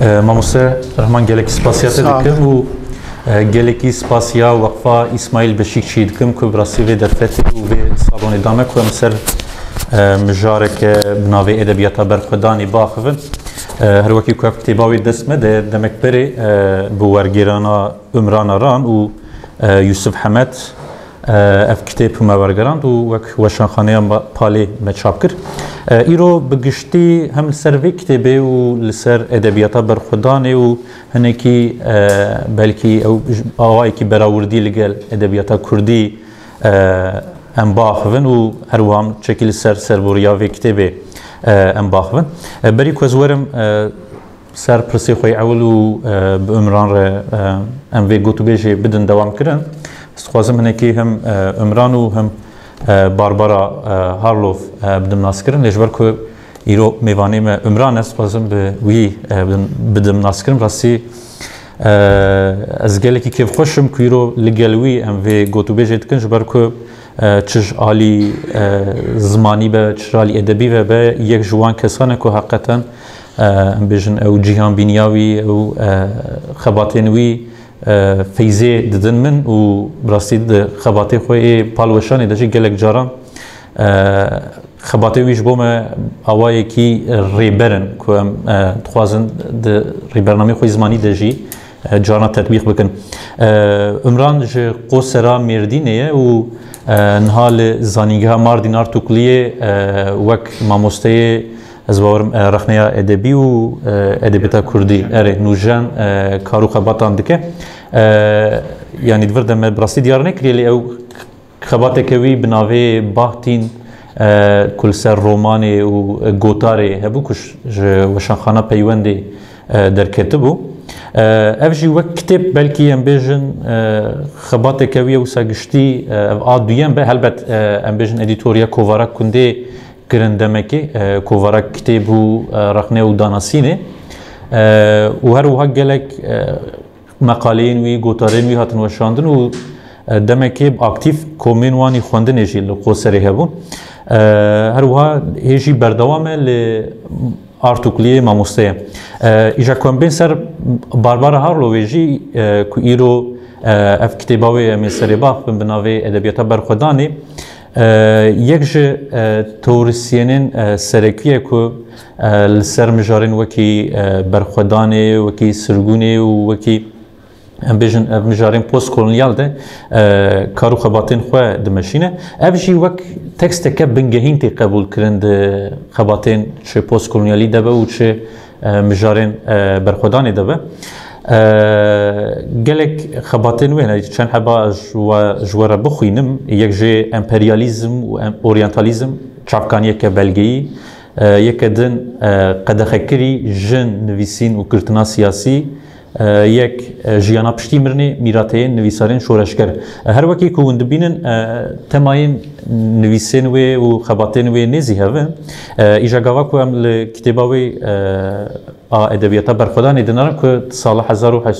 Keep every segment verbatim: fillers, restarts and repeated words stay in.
E, Mamoste Rehman, gelekî spasiya te dikim û e, gelekî spasiya Weqfa Îsmaîl Beşîkçî dikim ku bi rastî vê derfetê û vê salonê da me ku em ser e, mijareke bi navê Edebiyata Berxwedanê biaxivin. E, her wekî ku ev kitêba wê dest me de demek berê e, bi wergêrana Umran Aran û e, Yusuf Hemed, e, ev kitêb me wergerand û wek Weşanxaneya Ma-, Palê me çap kir. E, îro bi giştî hem li ser vê kitêbê û li ser edebiyata berxwedanê û hinekî, e, belkî ew j-, awayekî berawirdî li gel edebiyata kurdî, e, em biaxivin û her wiha çekî li ser servoriya vê kitêbê, e, em biaxivin. E, berî ku ez werim, e, ser pirsê xwe yê ewil û, e, bi Umran re, e, em vê gotûbêjê bidin dewam kirin. Ez dixwazim hinekî him, e, Umran û him, e, Barbara, e, Harlow, e, bidim nas kirin. Lê ji ber ku îro mêvanê me Umran e, ez dixwazim bi wî, e, bidim, bidim nas kirin. Rastî, e, ez gelekî kêfxweş im ku îro li gel wî em vê gotûbêjê dikin, ji ber ku e, çi ji alî, e, zimanî be, çi ji alî edebî ve be, yek ji wan kesan e ku heqeten, e, em bêjin ew cîhanbîniya wî, ew, e, xebatên wî, e, feyzê didin min û bi rastî di xebatê xwe yê palweşanê de jî gelek caran, e, xebatê wî ji bo me awayekî rêber in ku em, e, dixwazin di rêbernameyê xwe yê zimanî de jî e, carna tetbîq bikin. E, Umran ji Qosera Mêrdînê ye û, e, niha li Zanîngeha Mardîn Artukliyê, e, wek mamosteyê, ez bawerim, e, rexneya edebî û, e, edebiyata kurdî, erê, nûjen, e, kar û xebatan dike. E, yanî di vir de me bi rastî diyar nekiriye, lê ew xebateke wî bi navê Bahtîn, e, ku li ser romanê û gotarê hebû, ku ji Weşanxana Peywendê, e, derketibû. E, ev jî wek kitêb, belkî em bêjin, e, xebateke wî ye wisa giştî, e, ev a duyem be. Helbet, e, em bêjin edîtoriya Kovara Kundê kirin demekê, e, kovara kitêb û, e, rexne û danasînê. E, û her wiha gelek, e, meqaleyên wî, gotarên wî hatin weşandin û, e, demekê bi aktîf komên wan î xwendinê jî li Qoserê hebûn. E, her wiha hê jî berdewam e li Artukliyê mamoste ye. E, îja ku em bên ser Barbara Harlowê jî, e, ku îro, e, ev kitêba wê em ê serê biaxivin bi navê Edebiyata Berxwedanê, E, yek ji, e, teorîsyenên, e, serekî ye ku, e, li ser mijarên wekî, e, berxwedanê, wekî sirgûnê û wekî, em bêjin, ev mijarên postkolonyal de, e, kar û xebatên xwe dimeşîne. Ev jî wek teksteke bingehîn tê qebûlkirin di xebatên çi postkolonyalî de be û çi e, mijarên, e, berxwedanê de be. E, gelek xebatên wê hene, çend heba ji we, ji we re bixwînim. Yek jê emperyalîzm û em-, oryantalîzm çavkaniyeke belgeyî, e, yeke din, e, qedexekirî jin, nivîsîn û girtina siyasî, e, yek, e, jiyana piştî mirinê, mîrateyên nivîsarên şoreşger. E, her wekî ku hûn dibînin, e, temayên nivîsên wê û xebatên wê nêzî hev in. E, îja gava ku em li kitêba wê, e, a edebiyata berxwedanê dinarin ku di sala hezar û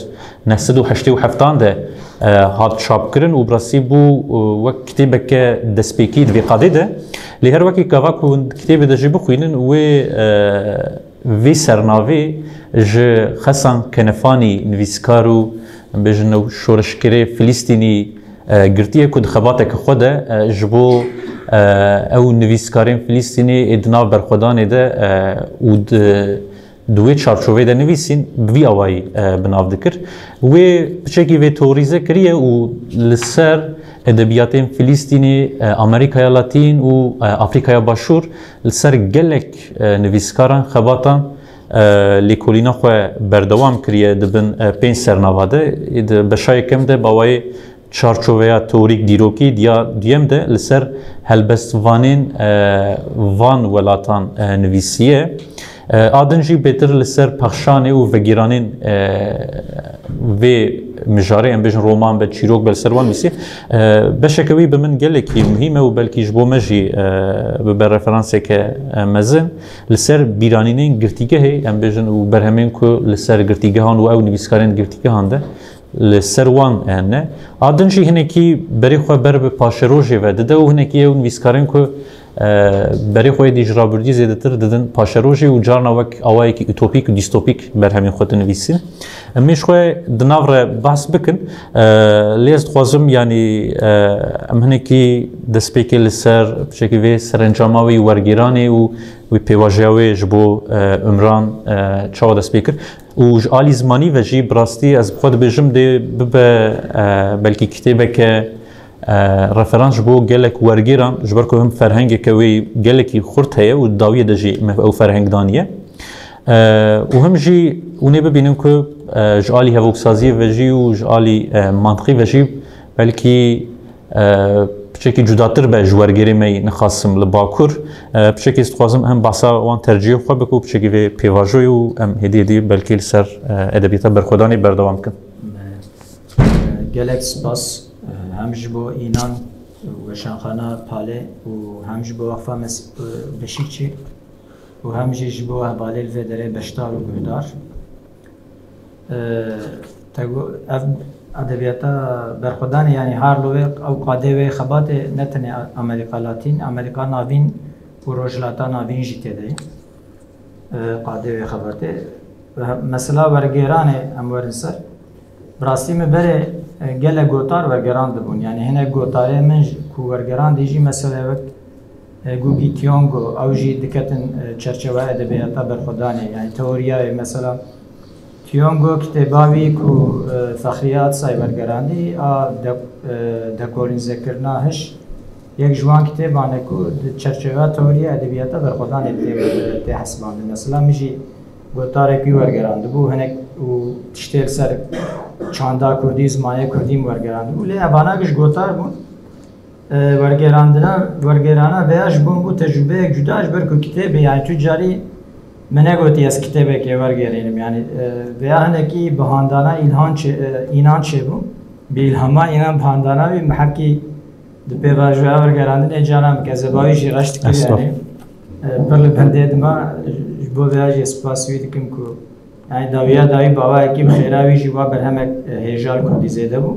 neh sed û heştê û heft de, e, hat çapkirin û bi rastî bû, e, wek kitêbeke destpêkî di vê qadê de. Lê her wekî gava ku hûn di kitêbê de jî bixwînin, wê, e, vê sernavê ji Xesan Kenefanî, nivîskar û, em bêjin, ew şoreşgerê Filistînî, e, girtiye ku di xebateke xwe de, e, ji bo, e, ew nivîskarên Filistînî ê di nav berxwedanê de, e, û di, di wê çarçovê de nivîsîn, bi vî awayî, e, bi nav dikir. Wê piçekî vê teorîze kiriye û li ser edebiyatên Filistînî, e, Amerîkaya Latîn û, e, Afrîkaya Başûr li ser gelek, e, nivîskaran, xebatan, e, lêkolîna xwe berdewam kiriye di bin, e, pênc sernava de. Di beşa yekem de bi awayê çarçoveya teorîk dîrokî, diya duyem de li ser helbestvanên, e, van welatan, e, nivîsiye. E, a din jî bêtir li ser pexşanê û vegîranên, e, vê mijarê, em bêjin roman be, çîrok be, li ser wan nivîsiye. E, beşeke wî bi min gelekî muhîm e û belkî ji bo me jî, e, bibe referanseke, e, mezin. Li ser bîranînên girtîgehê, em bêjin, û berhemên ku li ser girtîgehan û ew nivîskarên girtîgehan de li ser wan hene. A din jî hinekî berê xwe ber bi paşerojê ve dide û hinekî ew nivîskarên ku, E, berê xwe yê dî ji rabirdî zêdetir didin paşerojê û carna wek awayekî utopîk û dîstopîk berhemên xwe dinivîsîn. Em ê ji xwe di nav re behs bikin. E, lê ez dixwazim, yanî, e, em hinekî destpêkê li ser piçekî vê serencama wê wergêranê û wê pêvajoya wê ji bo, e, Umran, e, çawa dest pê kir. Û ji alî zimanî ve jî bi rastî ez bi xwe dibêjim dê bibe, e, belkî kitêbeke, e, referans ji bo gelek wergêran, ji ber ku him ferhengeke wê gelekî xurt heye û di dawiyê de jî me ew ferheng daniye. E, û him jî hûn ê bibînin ku, e, ji alî hevoksaziyê ve jî û ji alî, e, mantiqî ve jî belkî, e, piçekî cudatir be ji wergêrê me yî nixasim li Bakur. E, piçekî ez dixwazim em behsa wan tercihê xwe bikin û piçekî vê pêvajoyê û em hêdî hêdî belkî li ser, e, edebiyata berxwedanê berdewam bikin. Gelek spas, e, hem ji bo Înan û Weşanxana Pale û hem ji bo Weqfa Mes-, e, Beşîkçî û hem jî ji bo hevalê li vê derê beşdar û guhdar. E, te got, ev edebiyata berxwedanê, yanî Harlowê ew qadê wê xebatê ne tenê Amerîka Latîn, Amerîka Navîn û Rojhilata Navîn jî tê de ye. E, qadê wê xebatê. Ve-, mesela wergêranê em werin ser. Bi rastî min berê, e, gelek gotar wergerandibûn. Yanî hinek gotarê min ji, ku wergerandî jî mesela wek, e, Gugi Thiongo, ew jî diketin, e, çerçeweya edebiyata berxwedanê. Yanî teoriyayê mesela Thiongo kitêba wî ku, e, Fexriye Atsay wergerandî, a de-, e, dekolonîzekirina hiş, yek ji wan kitêban e ku di çerçeveya teoriya edebiyata berxwedanê tê, tê hesibandin. Mesela min jî gotarek wî wergerandibû, hinek û tiştê li ser çanda kurdî, zimanê kurdî min wergerandibû. Lê evana giş gotar bûn. E, wergerandina, wergerana veya ji bo min bû tecrûbeyek cuda, ji ber ku kitêbê, yani tu carî min negotî ez kitêbekê wergerînim. Yani, e, veya hinekî bi handana îlhan çê-, e, înan çêbû. Bi îlhama înan, bi handana wî, min hevkî di pêvajoya wergerandinê cana min kezebawî jî reş dikir, Estağfurullah. Yani, e, pir li bendê dima, ji bo veya jî spas wî dikim ku, yani dawiya dawî bawayekî bi xêra wî jî wa berhemek, e, hêja li kurdî zêde bû.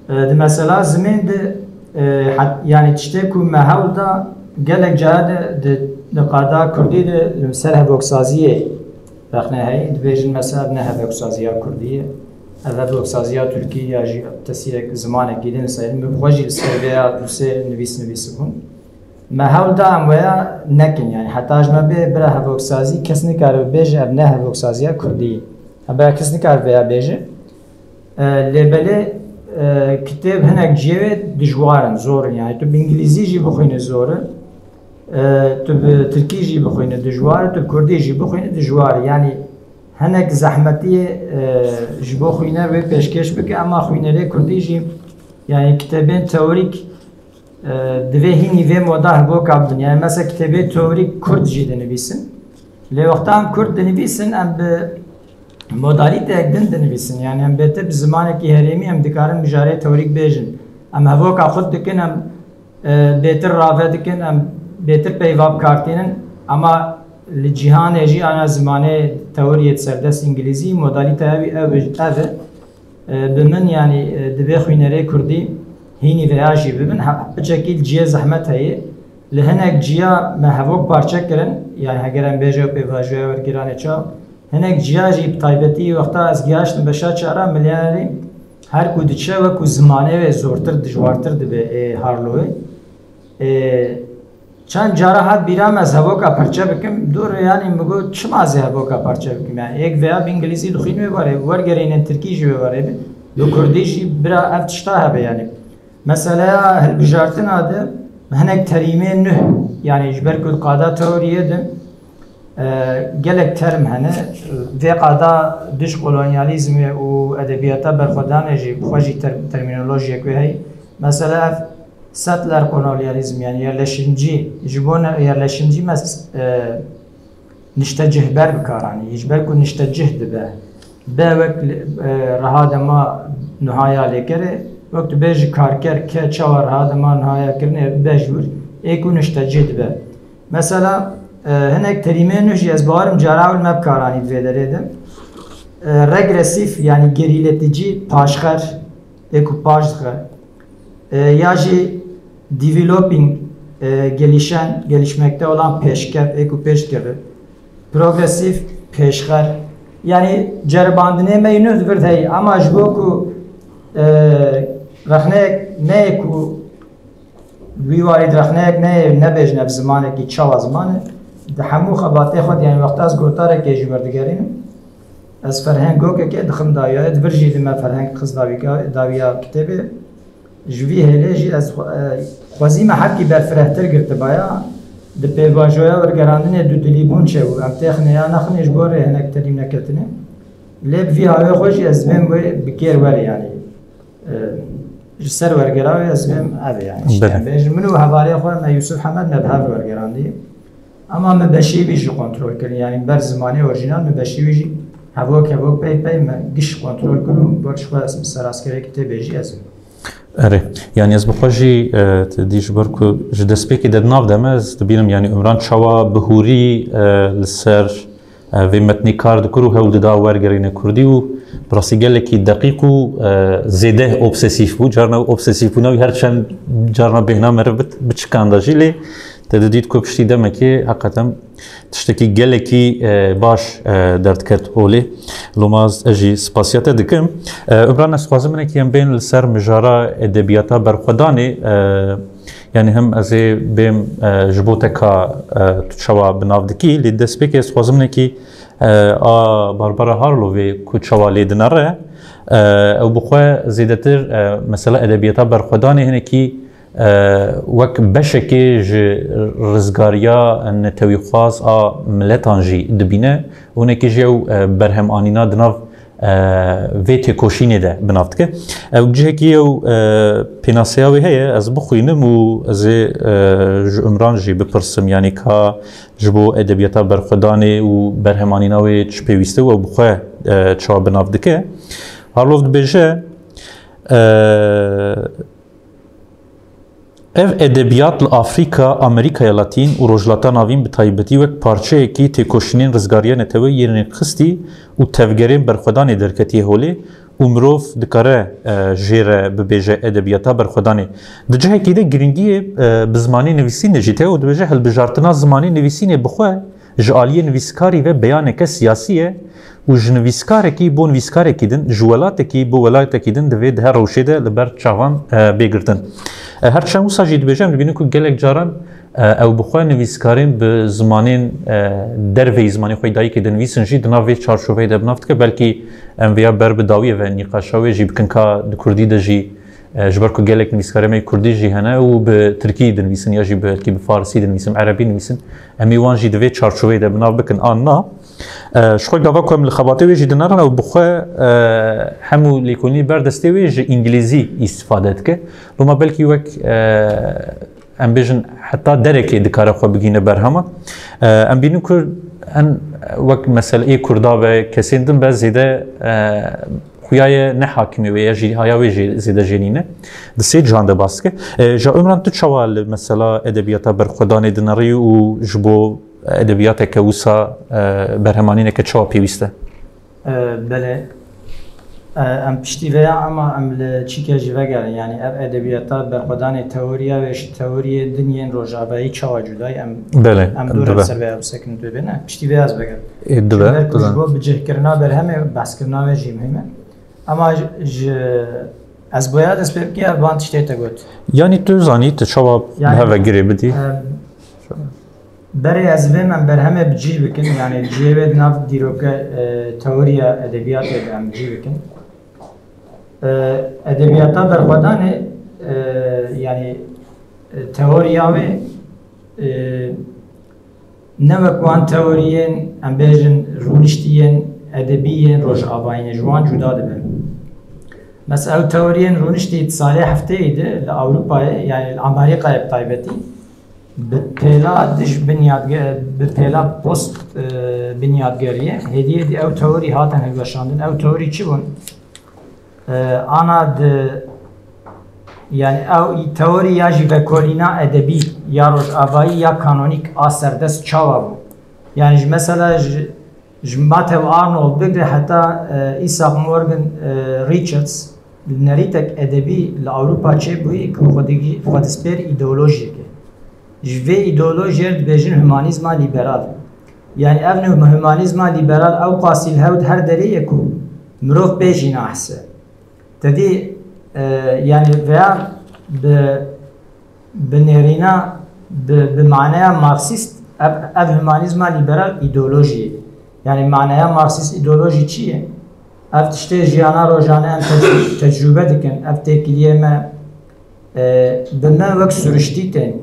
E, di mesela zimên de, e, het-, yani tiştê ku me hewl da gelek cara de, di, di qada kurdî de ser hevoksaziyê rexne heye. Dibêjin mesela ne hevoksaziya kurdî ye. Ev hevoksaziya tirkî ya jî tesîrek zimanekî din li ser. Min bi xwe jî li ser vê ya du sê nivîs nivîsibûn. Me hewl da em weya nekin, yani heta ji me bê bira hevoksazî kes nikare bibêje ev ne hevoksaziya kurdî ye. Em bira kes nikare veya bêje. E, lê belê, e, kitêb hinek cihê wê dijwar in, zor in. Yani tu bi îngilîzî jî bixwîne zor e. E, tu bi tirkî jî bixwîne dijwar e, tu bi kurdî jî bixwîne dijwar e. Yani hinek zehmetiyê, e, ji bo xwîner wê pêşkêş bike, ema xwînerê kurdî jî, yani kitêbên teorîk, e, divê hînî vê moda hevoka bidin. Yani mesela kitêbê teorîk kurd jî dinivîsin. Lê wexta em kurd dinivîsin, em bi modalîteyek din dinivîsin. Yani em bêtir bi zimanekî herêmî em dikarin mijarê teorîk bêjin. Em hevoka xwe dikin, em, e, bêtir rave dikin, em bêtir peyva bi kar tînin. Ama li cîhanê jî ana zimanê teoriyê di serdest îngilîzî, modalîteya wî ev, ev e. E, bi min, yani, e, divê xwînerê kurdî hînî veya jî bibin. He, piçekî li cihê zehmet heye. Li hinek ciya me hevok parçe kirin. Yani heger em bêje pêvajoya wergiranê ça. Hinek ciya jî bi taybetî wexta ez gihaştim beşa çara milyanerî her ku diçe wekû zimanê wê zortir, dijwartir dibe ê Harlowê. E, Çend cara hat bîra me ez hevoka parçe bikim. Dûr, yani min got, çima ez ê hevoka parçe bikim? Yani êk veya bi îngilîzî dixwîn wê barê, wergerînin tirkî jî wê barê bi. Bi kurdî jî bira ev tişta hebe yani. Meseleya hilbijartina de hinek terîmê nuh, yani ji ber ku di qada teoriyê de, e, gelek term hene. Vê qada dij kolonyalîzmê û edebiyata berxwedanê jî bi xwe jî ter-, termînolojiyek wê heye. Mesela ev settler kolonyalîzm, yani yerleşimci, ji bo ne-, yerleşimcî me, e, niştecihber bi kar anî. Ji ber ku niştecih dibe. Be wek, e, riha dema nuhaya lêkerê, wek tu bêjî karker, ke çawa riha dema nuhaya kirinê, be ji wir, ê ku niştecih dibe. Mesela, e, hinek terîmê nû jî ez bawerim cara ewil me bi kar anî di vê derê de. E, regresîf, yani gerîleticî, paşxer, ê ku paş dixe. E, ya jî developing, e, gelişen, gelişmekte olan pêşkev, ê ku pêş dikeve. Progresîf, pêşxer. Yanî ceribandinê me yî nû di vir de heye. Ama ji bo ku, e, rexneyek neyê ku wî warî di rexneyek neyê nebêjine bi zimanekî çawa ziman e, di hemû xebatê xwe de, yanî wexta ez gotarekê ji werdigerînim, ez ferheng gokekê dixim dawiya, di vir jî di me ferheng xist dawîka-, dawiya kitêbê. Ji vî hêlê jî ez xwe-, e, xwezî me hepkî berfirehtir girtibaya. Di pêvajoya wergerandinê dudilîbûn çêbû. Em têxine ya nexine ji bo rê hinek telî neketine. Lê bi vî hawê xwe jî ez dibêm wê bi kêr were, yanî, e, ji ser wergera wê ez dibêm ev e, yanî, Belê. Em bêjin min û hevalê xwe me Yusuf Hemed me bi hev wergerandî. Ama min beşî wî jî kontrol kirin, yanî ber zimanê orîjînal min beşî wî jî hevok hevok pey pey me giş kontrol kir û ber ji xwe ez bi seraskerê kitêbê jî ez im. Erê, yanî ez bi xwe jî, e, te dî ji ber ku ji destpêkê de di nav de me, ez dibînim, yanî Umran çawa bi hûrî, e, li ser, e, vê metnî kar dikir û hewl dida wergerîne kurdî û bi rastî gelekî deqîq û, e, zêde obsesîf bû. Carna obsesîfbûna wî her çend carna bêhna meriv bi, bi çikan de jî, lê te didît ku piştî demekê heqeten tiştekî gelekî, e, baş, e, derdiket holê. Loma ez jî spasiya te dikim. E, Umran, ez dixwazim hinekî em bên li ser mijara edebiyata berxwedanê, e, yanî him ez ê bêm, e, ji bo te ka, e, tu çawa bi nav dikî, lê destpêkê ez dixwazim hinekî, e, a Barbara Harlowê ku çawa lê dinere, e, ew bi xwe zêdetir, e, mesela edebiyata berxwedanê hinekî, e, wek beşekê ji rizgariya netewîxwaz a miletan jî dibîne û hinekî jî ew, e, berhemanîna di nav, e, vê têkoşînê de bi nav dike. Ew cihekî ew, e, pênaseya wê heye, ez bixwînim û ez ê, e, ji Umran jî bipirsim, yanî ka ji bo edebiyata berxwedanê û berhemanîna wê çi pêwîst e û ew bi xwe, e, çawa bi nav dike. Harlov dibêje, e, Ev edebiyat li Afrîka, Amerîkaya Latîn û Rojhilata Navîn bi taybetî wek parçeyekî têkoşînên rizgariya neteweyî yên rêkxistî û tevgerên berxwedanê derketiye holê û mirov dikare, e, jê re bibêje edebiyata berxwedanê. Di cihekî de giringiyê, e, bi zimanê nivîsînê jî tê û dibêje hilbijartina zimanê nivîsînê bi xwe ji aliyê nivîskarî ve beyaneke siyasî ye û ji nivîskarekî bo nivîskarekî din, ji welatekî bo welatekî din divê di her rewşê de li ber çavan, e, bê girtin. E, her çend wisa jî dibêje, em dibînin ku gelek caran, e, ew bi xwe nivîskarên bi zimanên, e, derveyî zimanê xwe yê dayikê dinivîsin jî di nav vê çarçoveyê de bi nav dike. Belkî em vêya ber bi dawiyê ve nîqaşa wê jî bikin ka di kurdî de jî E, ji ber ku gelek nivîskarê me yê kurdî jî hene û bi tirkî dinivîsin ya jî belkî bi farisî dinivîsin, erebî dinivîsin, em ê wan jî di vê çarçoveyê de bi nav bikin an na. E, ji xwe gava ku em li xebatê wê jî dinerin, ew bi xwe, e, hemû lêkolînî ber destê wê ji îngilîzî îstîfade dike. Loma belkî wek, e, em bêjin heta derekê dikare xwe bigihîne berhema. E, em bînin ku en wek meseleyê kurda ve kesên din be zêde, e, xuya ye ne hakimê wê ya jî haya wê jê zêde jê nîne. Di sê cihan de bas dike. E, ja Umran, tu çawa li mesela edebiyata berxwedanê dinerî û ji bo edebiyateke wisa, e, berhemanîneke çawa pêwîst e? E, belê. E, em piştî vê ya, ama em li çîke jî vegerin. Yanî ev edebiyata berxwedanê teoriya wê ji teoriyê din yên rojavayî çawa cuda ye? Em, Belê, em dû re dibe. Ser vê ya bisekin tu bê ne? Piştî vê ya ez vegerim. Ê, dibe, Ji ber ku dibe. Ji bo bicihkirina berhemê behskirina wê jî muhîm e. Ama ji, ji, ez boya dest pê bikî, ev van tiştê te got. Yanî tu zanî, tu çawa Yanî, bi heve girê bidî? Em, berê ez vêm em berhemê bi cî bikin, yanî cihê wê di nav dîroke, e, teoriya edebiyatê de em bi cî bikin. E, edebiyata berxwedanê, e, yanî, e, teoriya wê, e, ne wek wan teoriyên, em bêjin, rûniştî yên edebî yên rojavayî ne, ji wan cuda dibe. Mesela ew teoriyên rûniştî di salê hefteyê de li Ewropayê, yanî li Amerîkayê bi taybetî, bi pêla dij binyadge-, bi pêla post, e, binyadgeriyê, hêdî hêdî ew teorî hatin hilweşandin. Ew teorî çi bûn? E, ana di, yanî ew teorî ya jî vekolîna edebî ya rojavayî ya kanonîk a serdest çawa bû? Yanî ji mesela ji, ji Matthew Arnold bigre heta, e, Isaac Morgan, e, Richards, li nerîtek edebî li Ewropa çêbûyî ku xwedigi-, xwedespêr îdeolojiyek e. Ji vê îdeolojiyê re dibêjin humanîzma lîberal. Yanî ev nû humanîzma lîberal ew qasî li hew her derê ye ku mirov pê jî nahise. Te dî, e, yanî veya bi, bi nêrîna, bi, bi maneya marksîst ev, ev humanîzma lîberal îdeolojiyê. Yanî maneya marksîst îdeolojî çi ye? Ev tiştê jiyana rojane em tec-, tecrûbe dikin, ev têkiliyê me, e, bi me wek siruştî tên.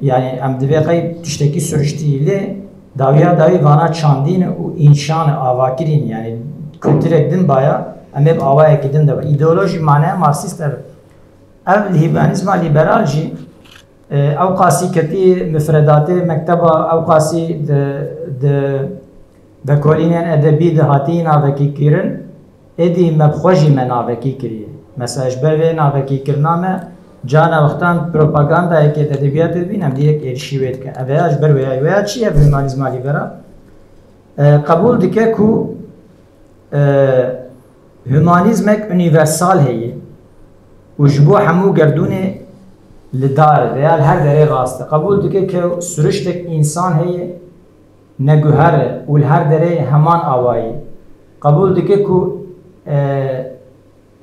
Yanî em divê qey tiştekî siruştî lê dawiya dawî vana çandî ne û înşa ne, avakirî ne. Yanî kulturek din baya, em ê bi awayekî din de. Îdeolojî maneya marksîst ev. Ev humanîzma lîberal jî, e, ew qasî ketî mifredatê mekteba, ew qasî di, di vekolînên edebî de hatî navekî kirin, êdî me bi xwe jî me navekî kiriye. Mesela ji ber vê navekî kirina me, carna wextan propagandayekê di edebiyatê dibîn, em dî yek êrişî wê dikin. Ev ya ji ber wê ya, wê ya çi ye humanîzma lîberal? E, qebûl dike ku, e, humanîzmek unîversal heye û ji bo hemû gerdûnê li dar e veya li her derê rast e. Qebûl dike ku siruştek însan heye, neguher e û li her derê heman awayî. Qebûl dike ku, e,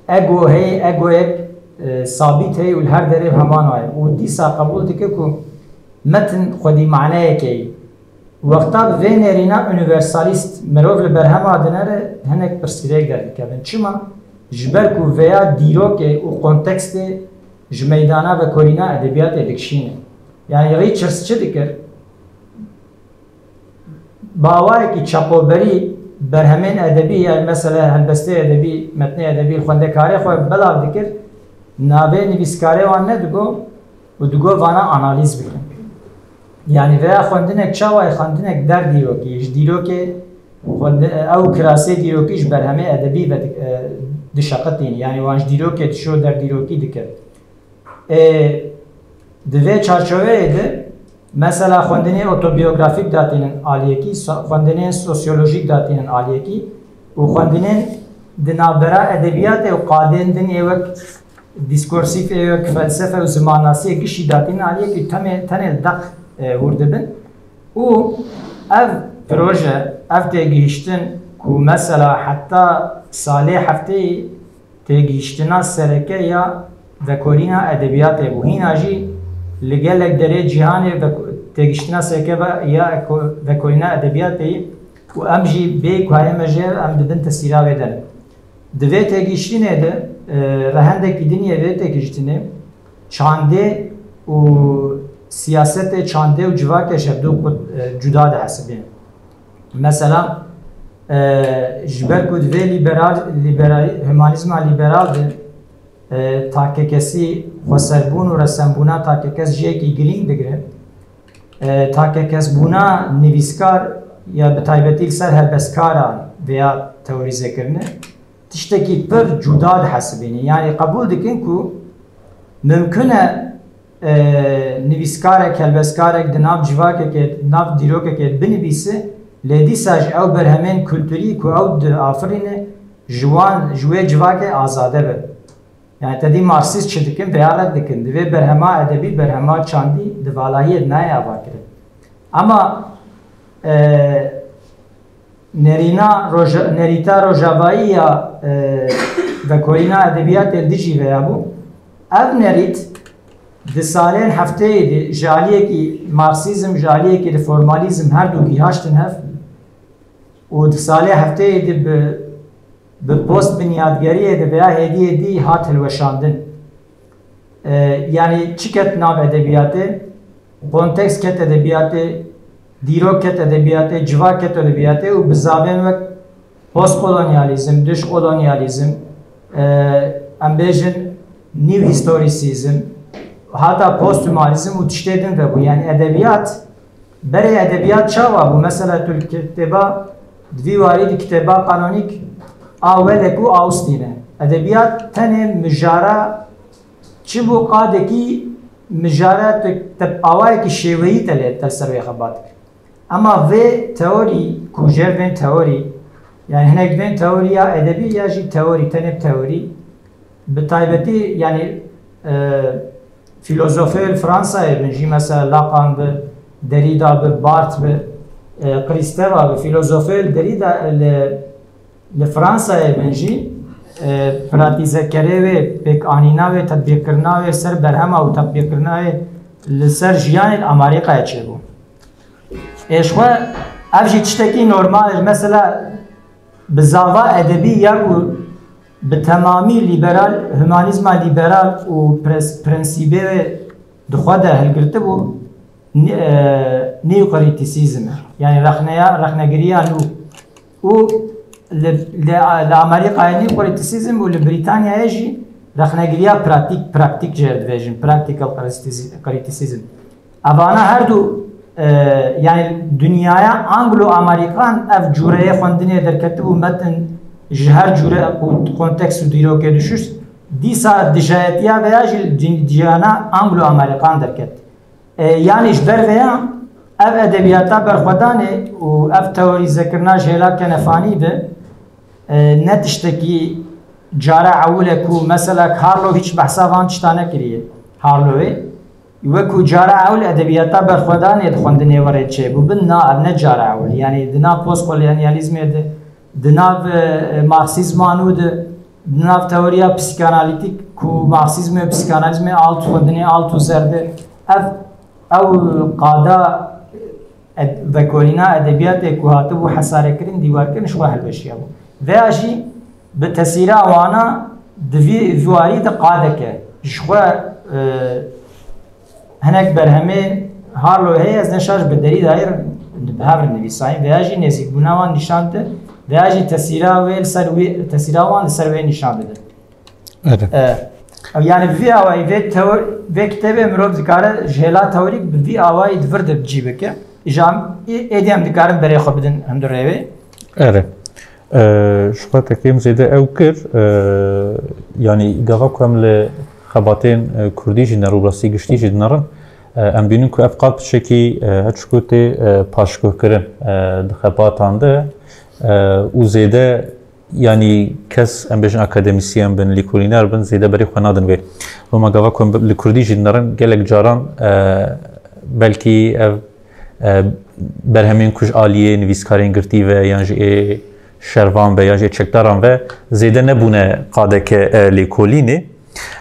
ego heye, egoyek, e, sabît heye û li her derê heman awayî. Û dîsa qebûl dike ku metin xwedî maneyeke ye. Wexta bi vê nêrîna unîversalîst mirov li berhema dinere, hinek pirsgirêk derdikevin. Çima? Ji ber ku vêya dîrokê û kontekstê ji meydana vekolîna edebiyatê dikişîne. Yanî Richards çi dikir? Bi awayekî çapoberî berhemên edebî, yanî mesela helbestê edebî, metnê edebî li xwendekarê xwe belav dikir, navê nivîskarê wan nedigot û digot vana analîz bikin. Yanî veya xwendinek çawa ye? Xwendinek der dîrokî, ji dîrokê xwendi-, ew kirasê dîrokî ji berhemê edebî ve di-, e, dişeqitîn. Yanî wan ji dîrokê dişo der dîrokî dikir. Ê, di vê çarçoveyê de mesela xwendinê otobiyografîk datînin aliyekî, so-, xwendinê sosyolojîk datînin aliyekî û xwendinên di navbera edebiyatê û qadên din ê wek dîskorsîf ê wek felsefe û zimannasiyê gişî datînin aliyekî temê, tenê li deq, e, hûr dibin. Û ev proje, ev têgihiştin ku mesela heta salê hefteyê têgihiştina sereke ya vekolîna edebiyatê bû. Hîna jî li gelek derê cîhanê veko-, têgihiştina sereke ve-, ya eko-, vekolîna edebiyatê ye û em jî bê ku heye me jê re em di bin tesîra wê de ne. Di vê têgihiştinê de, e, rehendekî din yê vê têgihiştinê çandê û siyasetê çandê û civakê ji hevdû qut-, e, cuda dihesibînin. Mesela, e, ji ber ku di vê lîberal, lîberal, humanîzma lîberal de, e, takekesî, xweserbûn û resembûna takekes cihekî girîng digire, e, takekesbûna nivîskar ya bi taybetî li ser helbestkaran vêya teorîzekirine tiştekî pir cuda dihesibînin. Yanî qebûl dikin ku mimkun e, e, nivîskarek, helbestkarek di nav civakekê, di nav dîrokekê binivîse, lê dîsa ji ew berhemên kulturî ku ew diafirîne, ji wan, ji wê civakê azade be. Yani te dî Marksîst çi dikin, vêya red dikin. Divê berhema edebî, berhema çandî di valahiyê de nayê avakirin. Ama, e, Nerîna roja-, nerîta rojavayî ya, e, vekolîna edebiyatê li dijî veya bû. Ev nerît di salên hefteyê de ji aliyekî marksîzm, ji aliyekî de formalîzm her du gihaştin hev û di salê hefteyê de bi, bi post binyadgeriyê de veya hêdiyê dî hat hilweşandin. E, yanî çi ket nav edebiyatê? Kontekst ket edebiyatê, dîrok ket edebiyatê, civak ket edebiyatê û bi zavên wek postkolonyalîzm, duşkolonyalîzm, e, em bêjin nîw hîstorîsîzm, hata posthumanîzm û tiştê din vebû. Yanî edebiyat, berê edebiyat çawa bû? Mesela tu li kitêba, di vî warî di kitêba kanonîk a Welek û Austin e. Edebiyat tenê mijara çi bû qadekî mijara te, te awayekî şêweyî te lê te li ser wê xebat dikir. Ema vê teorî, ku jêr vên teorî, yani hinek vên teorî ya edebî ya jî teorî, tenê teorî, bi taybetî, yani, e, Fîlozofê li Fransayê bin jî, mesela Lacan bi, Derrida bi, Barthes bi, e, Kristeva bi, fîlozofê li Derrida li, li Fransayê bin jî, e, pratîzekerê wê, pêkanîna wê, tetbîqkirina wê ser berhema û tetbîqkirina wê li ser jiyanê li Amerîkayê çêbû. Ê, ji xwe ev jî tiştekî normal e. Mesela bi zava edebî ya ku bi temamî lîberal, humanîzma lîberal û pres-, prensîbê wê di xwe de hilgirtibû, nî-, e, nî-krîtisîzm e. Yani rexneya, rexnegiriya nû. Û li, li, li Amerîkayê nî-krîtisîzm û li Brîtanyayê jî rexnegiriya pratîk, praktîk jê re dibêjin, practical critici-, criticism. Evana her du, e, yani dinyaya Anglo-Amerikan ev cûreyê xwendinê derketibû metin ji her cûre û kontekst û dîrokê dişuşt, dîsa dijayetiya veya jî li dî-, ciyana Anglo-Amerikan derket. E, yani ji ber vêya ev edebiyata berxwedanê û ev teorîzekirina ji hêla Kenefanî bi, e, ne tiştekî cara ewil e ku mesela Harlow hiç behsa van tişta nekiriye. Harlowê wekû cara ewil edebiyata berxwedanê di xwendinê we rê çêbû. Bin na, ev ne cara ewil. Yani di nav postkolonyalîzmê de, di nav, e, marksîzma nû de, di nav teoriya psîkanalîtîk ku marksîzmê û psîkanalîzmê alt, xwendinê alt û zer de, ev, ew qada ed-, vekolîna edebiyatê ku hatibû hesarekirin, dîwarkirin, ji xwe hilweşiyabû. Veya jî bi tesîra wana di vî, vî warî de qadeke ji xwe, e, hinek berhemê Harlow heye, ez ne şaş bi Derrîdayê re bi hev re nivîsayîn, veya jî nêzîkbûna wan nîşan dide, veya jî tesîra wê li ser wê, tesîra wan li ser wê nîşan dide. Evet. E, yani vî awayî vê teor-, vê kitêbê mirov dikare ji hêla teorîk bi vî awayî di vir de bi cî bike. Îja ê-, êdî em dikarin berê xwe bidin hundirê wê. Erê. E, ji xwe tekêm zêde ew kir, e, yanî gava ku em li xebatên, e, kurdî jî nerin û rastî giştî jî dinerin, e, em bînin ku ev qad tiştekî, e, her çiku tê, e, paşguhkirin, e, di xebatan de, e, û zêde, yanî kes, em bêjin akademîsyen bin, lêkolîner bin, zêde berê xwe nadin wê. Loma gava ku em li kurdî jî dinerin, gelek caran, e, belkî ev e, berhemên ku ji aliyê nivîskarên girtî ve yan jî ê şervan ve yan jî ê çekdaran ve zêde nebûne qadeke, e, lêkolînê.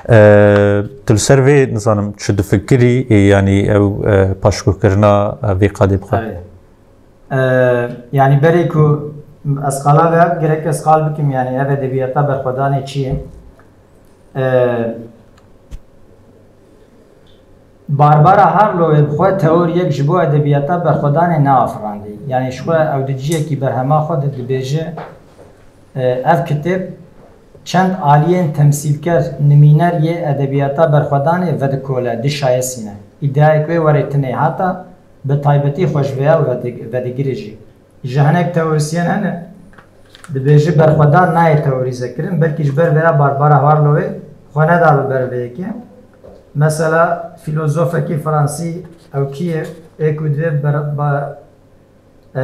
E, tu li ser vê nizanim çi difikirî, e, yanî ew, e, paşguhkirina, e, vê qadê bi xwe? Erê. E, yanî berê ku ez qala ve, gerek ez qal bikim, yanî ev edebiyata berxwedanê çi ye? E, Barbara Harlowê bi xwe teoriyek ji bo edebiyata berxwedanê neafirandî. Yanî ji xwe ew di cihekî berhema xwe de dibêje, e, ev kitêb çend aliyên temsîlker, nimîner yê edebiyata berxwedanê vedikole, dişayesîne. Îdiayek wê werê tinê hata, bi taybetî xwe ji vêya vedi-, vedigire jî. Ji hinek teorîsyen hene, dibêje berxwedan nayê teorîzekirin, belkî ji ber vêya Barbara Harlowê xwe nedabe ber vê yekê. Mesela fîlozofekî fransî, ew kî ye, ê ku divê ber-, ba-, e,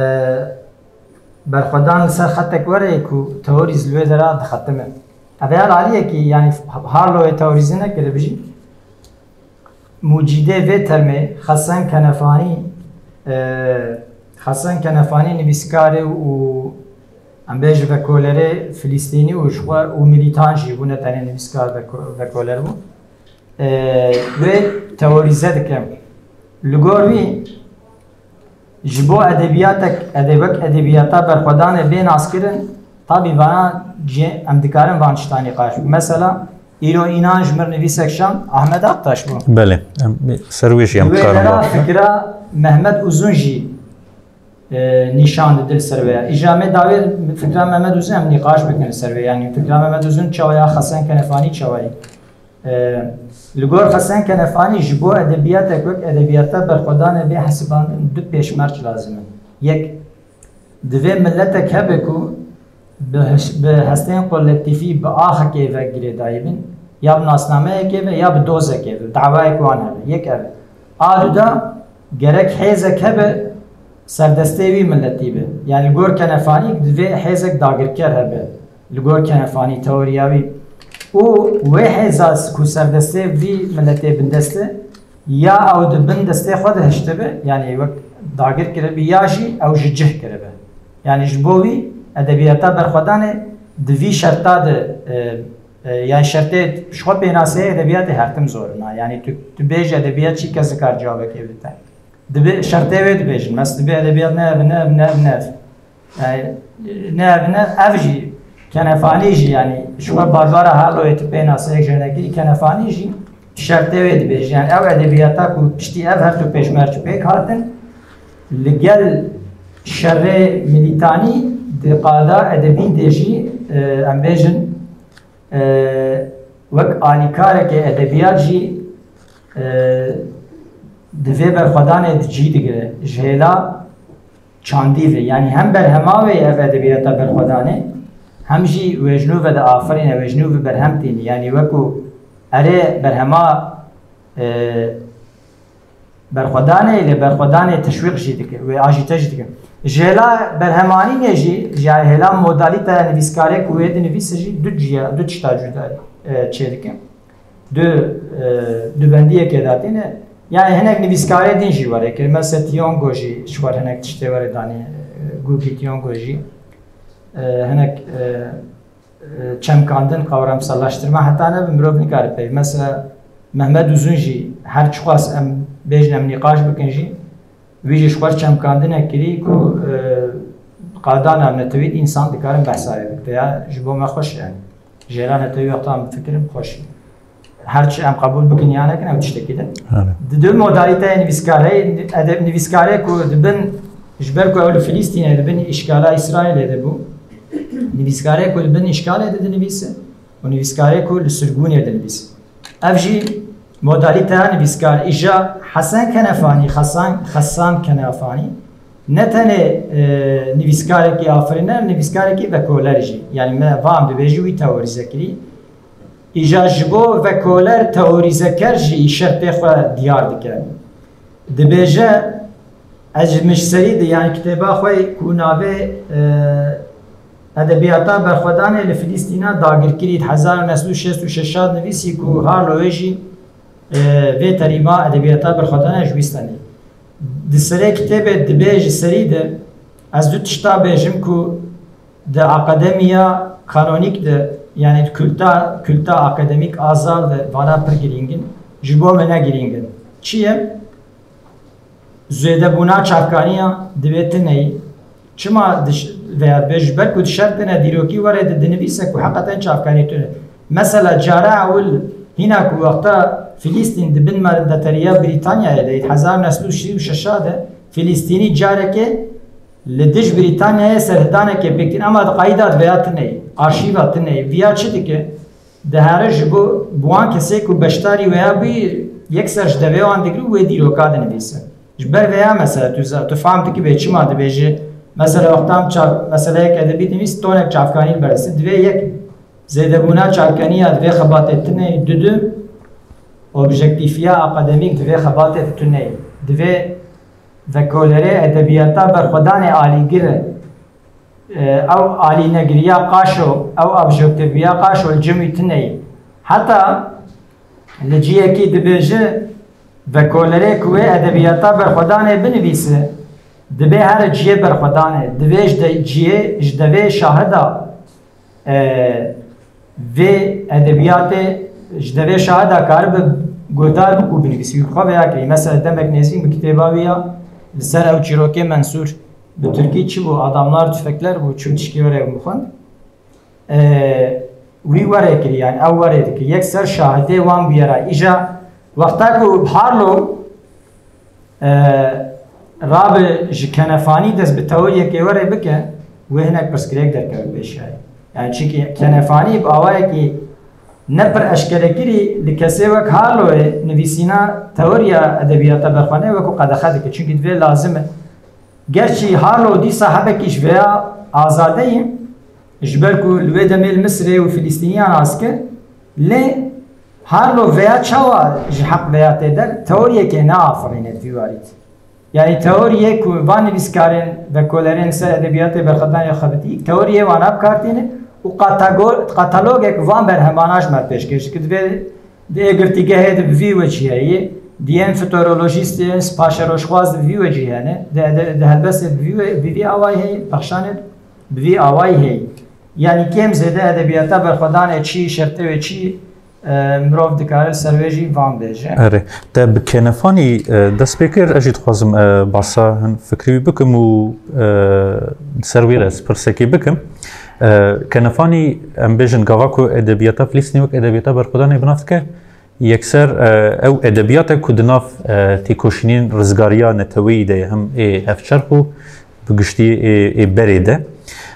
berxwedan li ser xetek were, ê ku teorî zî li wê dera dixetime. Ev ya li aliyekî, yanî Harlowê teorîze nekiribe jî. Mucîdê vê termê Xesen Kenefanî, e, Xesen Kenefanî nivîskarê û em bêjin vekolerê Filistînî û ji xwe û milîtan jî bû, ne tenê nivîskar veko-, vekoler bû. E, wê teorîze dike. Li gor wî, Ji bo edebiyatek, ede-, wek edebiyata berxwedanê bê naskirin, tabî vana cê-, em dikarin van tişta nîqaş bikin. Mesela, îro înan ji mir nivîsek şand Ahmet Aktaş bû. Belê, em ser wê jî em Wê dikarin dera baş bikin. Fikra Mehmet Uzun jî, e, nîşan dide li ser wê ya. Îja me dawê fikra Mehmet Uzun em nîqaş bikin li ser wê. Yanî fikra Mehmet Uzun çawa ya, Xesen Kenefanî çawa ye? E, li gor Xesen Kenefanî ji bo edebiyatek wek edebiyata berxwedanê bê hesibandin du pêşmerc lazim in. Yek, divê miletek hebe ku bi hiş-, bi hestên kolektîfî, bi axekê ve girêdayî bin, ya bi nasnameyekê ve ya bi dozekê ve, dawayek wan hebe. Yek ev e. A du da gerek hêzek hebe serdestê wî miletî be. Yani li gor Kenefanî divê hêzek dagirker hebe. Li gor Kenefanî, teoriya wî. Û wê hêza ku serdestê vî miletê bindest e, ya ew di bin destê xwe de hiştibe, yanî wek dagir kiribe, ya jî ew ji cih kiribe. Yanî ji bo wî edebiyata berxwedanê di vî şerta de, e, e, yanî şertê ji xwe pênaseyê edebiyatê her tim zor in. Yanî tu, tu bêjî edebiyat çi kes dikar cewabekê bide. Dibe şertê wê dibêjin. Mes dibe edebiyat ne ev, ne ev, ne ev, ne ev. Yani, ne ev, ne ev jî, Kenefanî jî, yani, ji xwe Barbara Harlowê tu pê naseyek jênekirî, Kenefanî jî şertê wê dibêjin. Yani, ew edebiyata ku piştî ev her du pêşmerç pêk hatin, li gel şerê milîtanî di qada edebî de jî, e, em bêjin, e, wek alîkarekê edebiyat jî, e, di vê berxwedanê di cî digire. Ji hêla çandî ve, yanî hem berhema wê ev edebiyata berxwedanê, hem jî wê ji nû ve de afirîne, wê ji nû ve berhem tînî. Yanî wekû erê berhema, e, berxwedanê, lê berxwedanê teşwîq jî dike, wê ajîte jî dike. Ji hêla berhemanînê jî, ji hêla modalîteya nivîskarê ku wê dinivîse jî du ciya, du tişta cuda, e, çêdike. Du, e, du bendiyekê datîne. Yani hinek nivîskarê din jî were kir. Mesela Tiongo jî ji xwe hinek tiştê were danî, e, Guki Tiongo jî, e, hinek, e, e, çemkandin, kavramsallaştırma heta ne bi mirov nikare pey. Mesela Mehmet Uzun jî her çiqas em bêjin em nîqaş bikin jî, wî jî ji xwe çemkandinek kirî ku, e, qada navnetewî de însan dikarin behsa wê bikin. Ya ji bo me xweş e yani. Ji hêla netewî wexta em bifikirin xweş e. Her çi em qebûl bikin ya nekin ew tiştekî din. Erê. Di du modalîteyê nivîskar heye, edeb-, nivîskarê ku di bin, ji ber ku ew li Filîstînê di bin îşgala Îsraîlê de bû, nivîskarê ku di bin îşgalê de dinivîse û nivîskarê ku li sirgûnê dinivîse. Ev jî modalîteya nivîskar. Îja Hesen Kenefanî, Xesan, Xesan Kenefanî, ne tenê, e, nivîskarekî afirîner, nivîskarekî vekoler jî. Yani me va em dibêjî wî teorîze kirî. Îja ji bo vekoler teorîzeker jî şertê xwe diyar dike. Dibêje, ez ji min ji serî de, yani kitêba xwe ku navê, e, Edebiyata Berxwedanê li Filîstîna Dagirkirî di hezar û neh sed û şêst û şeş nivîsî ku Harlowê jî, e, vê terîma edebiyata berxwedanê ji wî stenê. Di serê kitêbê dibê ji serî de ez du tişta bêjim ku di akademiya kanonîk de, yani di kulta, kulta akademîk a zal de vana pir girîng in, ji bo me ne girîng in. Çi ye? Zêdebûna çavkaniya divê tune ye. Çima diş-, veya dibê ji ber ku dişertine dîrokî were di dinivîse ku heqeten çavkanî tune. Mesela cara ewil hîna ku wexta Filîstîn di bin mandateriya Brîtanyayê de, hezar neh sed û şêst û şeş de Filîstînî carekê li dij Brîtanyayê serhidanekê pêk tîn, ama di qayîda di veya tune ye, arşîva tune ye. Viya çi dike? Dihere ji bo bi wan kesê ku beşdarî wêya bûyî, yekser ji devê wan digir û wê dîroka dinivîse. Ji ber vêya mesela tu za-, tu fam dikî bê çima dibêje, mesela wexta em ça-, meseleyek edebî dinivîs tonek çavkanî li ber dest e. Divê yek zêdebûna çavkaniya divê xebatê tune ye, dudu objektîfiya akademîk divê xebatê tune ye. Divê vekolerê edebiyata berxwedanê alîgir e. E, ew alînegiriya qaşo, ew objektiviya qaşo li cem wî tune ye. Heta li ciyekî dibêje, vekolerê ku wê edebiyata berxwedanê binivîse, dibê here ciyê berxwedanê, divê ji de-, ciyê ji devê şahida, e, vê edebiyatê ji devê şahida karibe guhdar bik û binivîsî. Wî bi xwe vêya kirî. Mesela demek nêzîk min kitêba wî ya li ser ew çîrokê Mensûr, bi tirkî çi bû? Adamlar tüfekler bû, çi tişkî were min xwend. E, wî were kirî, yani ew were dikir. Yek ser şahidê wan bûyera. Îja wexta ku Harlow, e, rabe ji Kenefanî dest bi teoriyekê were bike, wê hinek pirsgirêk derkeve pêşiyayê. Yani çinkî Kenefanî bi awayekî ne pir eşkere kirî li kesê wek Harlowê nivîsîna teoriya edebiyata berxwedê wekû qedexe dike. Çunkî divê lazim e. Gerçî Harlow dîsa hebekî ji vêya azade ye, ji ber ku li wê demê li Misirê û Filîstîniyan aske, lê Harlow vêya çawa ji heq vêya tê der, teoriyekê neafirîne di vî warî de. Yani teoriyê ku van nivîskarên vekolerên ser edebiyatê berxwedanê xebitî, teoriyê wana bi kar tîne û qatago-, katalogek van berhemana ji me pêşkêş dike. Divê di ê girtîgehê de bi vî wecî heyî, di yên futurolojîstên paşeroşxwaz de bi vî wecî hene, di, di, di helbestê bi vî we-, bi vî awayî heyî, pexşanê bi vî awayî heyî. Yanî kêm zêde edebiyata berxwedanê çi, şertê wê çi, e, mirov dikare li ser wê jî van bêje. Erê, te bi Kenefanî, e, dest pê kir, ez jî dixwazim, e, basa hin fikrî wî bikim û, e, ser wî re ez pirsekê bikim. E, Kenefanî, em bêjin, gava ku edebiyata Filistînî wek edebiyata berxwedanê bi nav dike, yekser, e, ew edebiyat e ku di nav, e, têkoşînên rizgariya neteweyî de ye, hem ê hevçerx û bi giştî ê, ê berê de.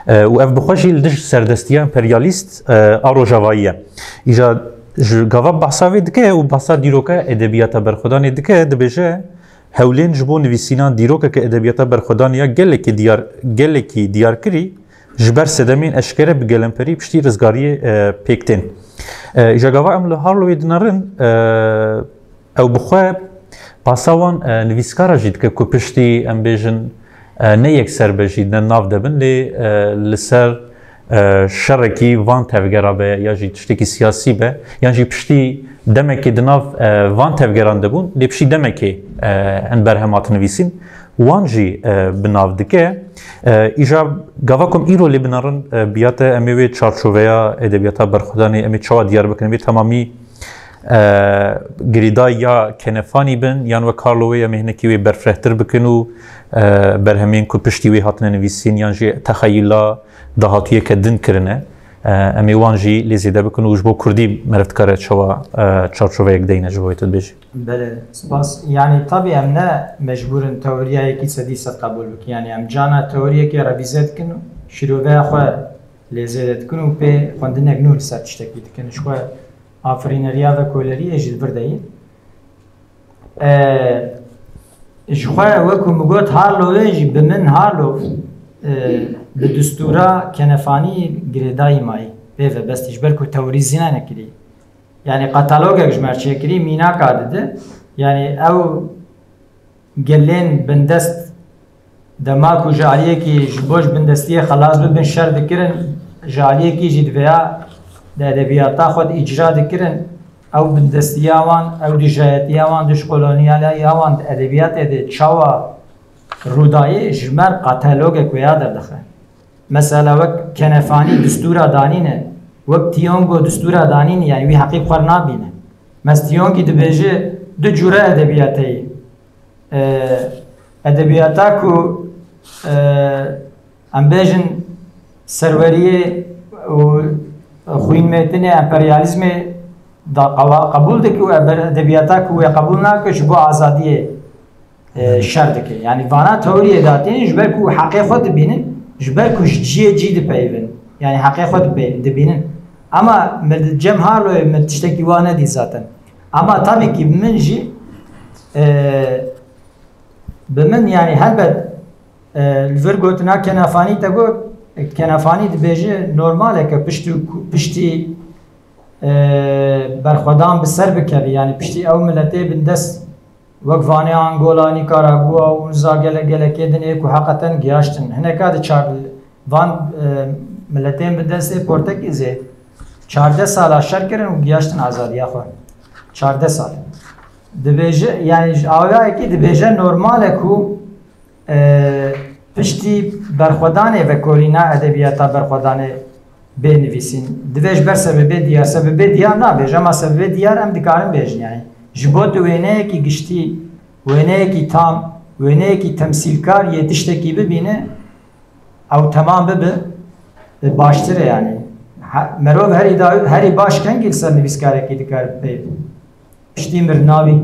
E, û ev bi xwe jî li dij serdestiya emperyalîst, e, a rojavayî ye. Îja ji gava behsa vê dike û behsa dîroka edebiyata berxwedanê dike, dibêje, hewlên ji bo nivîsîna dîrokeke edebiyata berxwedanê ya gelekî diyar, gelekî diyarkirî ji ber sedemên eşkere bi gelemperî piştî rizgariyê, e, pêk tên. E, îja gava em li Harlowê dinerin, e, ew bi xwe basa wan, e, nivîskara jî dike ku piştî, em bêjin, e, ne yekser be jî, ne nav de bin, lê, e, li ser, e, şerekî van tevgera be ya jî tiştekî siyasî be, yan jî piştî demekê di nav, e, van tevgeran de bûn, lê piştî demekê, e, hin berhem hat nivîsîn, wan jî, e, bi nav dike. E, îja gava ku em îro lê binerin, e, biyate em ê wê çarçoveya edebiyata berxwedanê em ê çawa diyar bikin, em ê temamî, e, girêdayî ya Kenefanî bin, yan wek Harlowê em ê hinekî wê berfirehtir bikin û, e, berhemên ku piştî wê hatine nivîsîn, yan jî texeyula dahatûyeke din kirine, e, em ê wan jî lê zêde bikin û ji bo kurdî meriv dikare çawa, e, çarçoveyek deyne ji bo wê tu dibêjî? Belê, spas. Yanî tabî em ne mecbûr in teoriyayekî sedî sed qebûl bikin. Yanî em cana teoriyekê revîze dikin û şîroveya xwe lê zêde dikin û pê xwendinek nû li ser tiştekî dikin. Ji xwe afirîneriya ve koleriyê jî li vir de ye. E, ji xwe wekû min got, Harlowê jî bi min Harlow, e, bi distûra Kenefanî girêdayî mayî. Pê ve bestî ji ber ku teorîzîna nekirî. Yanî katalogek ji me re çêkirî mînaka dide. Yanî ew gelên bindest dema ku ji aliyekî ji bo ji bindestiyê xelas bibin şer dikirin, ji aliyekî jî diveya di edebiyata xwe de îcra dikirin, ew bindestiya wan, ew dijayetiya wan, dijkolonyaliya wan di edebiyatê de çawa rûdayê, ji me re katalogek wêya derdixe. Mesela wek Kenefanî distûra danîne, wek Tiyongo distûra danîne, yanî wî heqî bi xwe re nabîne. Mes Tiyongî dibêje du cûre edebiyat heye. E, edebiyata ku, e, em bêjin serweriyê û xwînmêtinê, emperyalîzmê da qewa-, qebûl dike û eber-, edebiyata ku wê qebûl nake ji bo azadiyê, e, şer dike. Yanî vana teoriyê datînin ji ber ku heqê xwe dibînin, ji ber ku ji cihê cî dipeyivin. Yanî heqê xwe dipe-, dibînin. Ama min di Cem Harlowê min tiştekî wa nedî zaten. Ama tabii ki min jî, e, bi min, yanî helbet, e, li vir gotina Kenefanî te got, Kenefanî dibêje normal e ke piştî ku-, piştî, e, berxwedan bi ser bikevî, yanî piştî ew miletê bindest wek vanê Angola, Nikaragua û niza gelek gelekê din ê ku heqeten giyaştin. Hineka di çar-, van, e, miletên bindestê Portekîzê çardeh sala şer kirin û giyaştin azadiya xwe. Çardeh sal. Dibêje, yanî ji awayekî dibêje normal e ku, e, piştî berxwedanê vekolîna edebiyata berxwedanê bê nivîsîn. Divê ji ber sebebê diyar, sebebê diyar nabêje, ama sebebê diyar em dikarin bêjin. Yanî ji bo tu wêneyekî giştî, wêneyekî tam, wêneyekî temsîlkar yê tiştekî bibîne, ew temam bibe, e, baştir e yanî. Ha, merov herî da-, herî baş kengî li ser nivîskarekî dikare pê. Piştî mirina wî.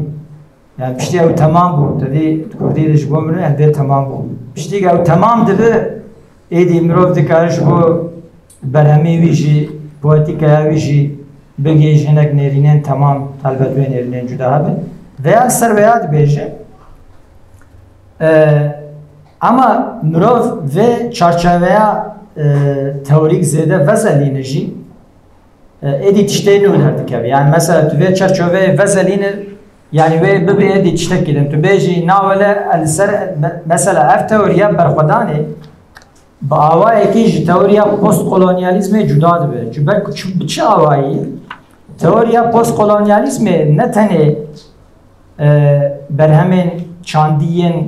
Yani piştî ew temam bû. Te dî di kurdî de ji bo min, yani vê temam bû. Piştî ew temam dibe, êdî mirov dikare ji bo berhemê wî jî, poetîkaya wî jî bigihîje hinek nêrînên temam, helbet wê nêrînên cuda hebe. Veya li ser veya dibêje. E, ama mirov vê çarçoveya, e, teorîk zêde vezelîne jî, e, êdî tiştê nû derdikeve. Yani mesela tu vê çarçoveyê vezelîne, yani wê bibe êdî tiştekî din. Tu bêjî nawele li ser me-, mesela ev teoriya berxwedanê, Bi awayekî ji teoriya postkolonyalîzmê cuda dibe. Ji ber ku çi, bi çi awayî? Teoriya postkolonyalîzmê ne tenê, e, berhemên çandî yên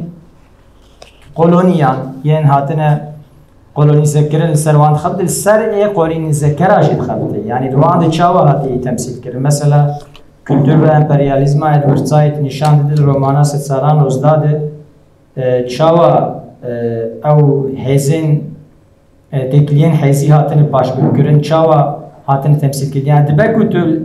koloniyan yên hatine kolonîzekirin li ser wan dixebite, li ser ê kolonîzekera jî dixebite. Yanî li wan de çawa hatiye temsîl kirin? Mesela, kultur ve emperyalîzma Edward Said nîşan dide di romana Sedsalan Nozda de, e, çawa, e, ew hêzên, e, têkiliyên hêzî hatine paşguhkirin, çawa hatine temsîlkirin. Yani dibe ku tu,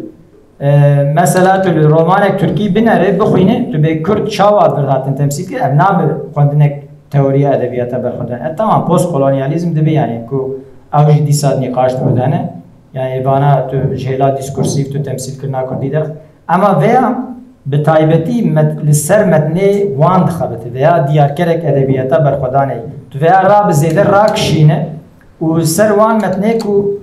e, mesela tu li romanek Tirkî binerê, bixwîne, tu bê Kurd çawa vir hatin temsîlkirin, ev nabe xwendinek teoriya edebiyata berxwedan. E, tamam, postkolonyalîzm dibe, yani ku ew jî dîsa nîqaş dibidene. Yani vana tu ji hêla dîskursîf tu temsîlkirina Kurdî derx. Ema veya bi taybetî met-, li ser metnê wan dixebite veya diyarkerek edebiyata berxwedanê. Tu veya ra bi zêde rakişîne û li ser wan metnê ku,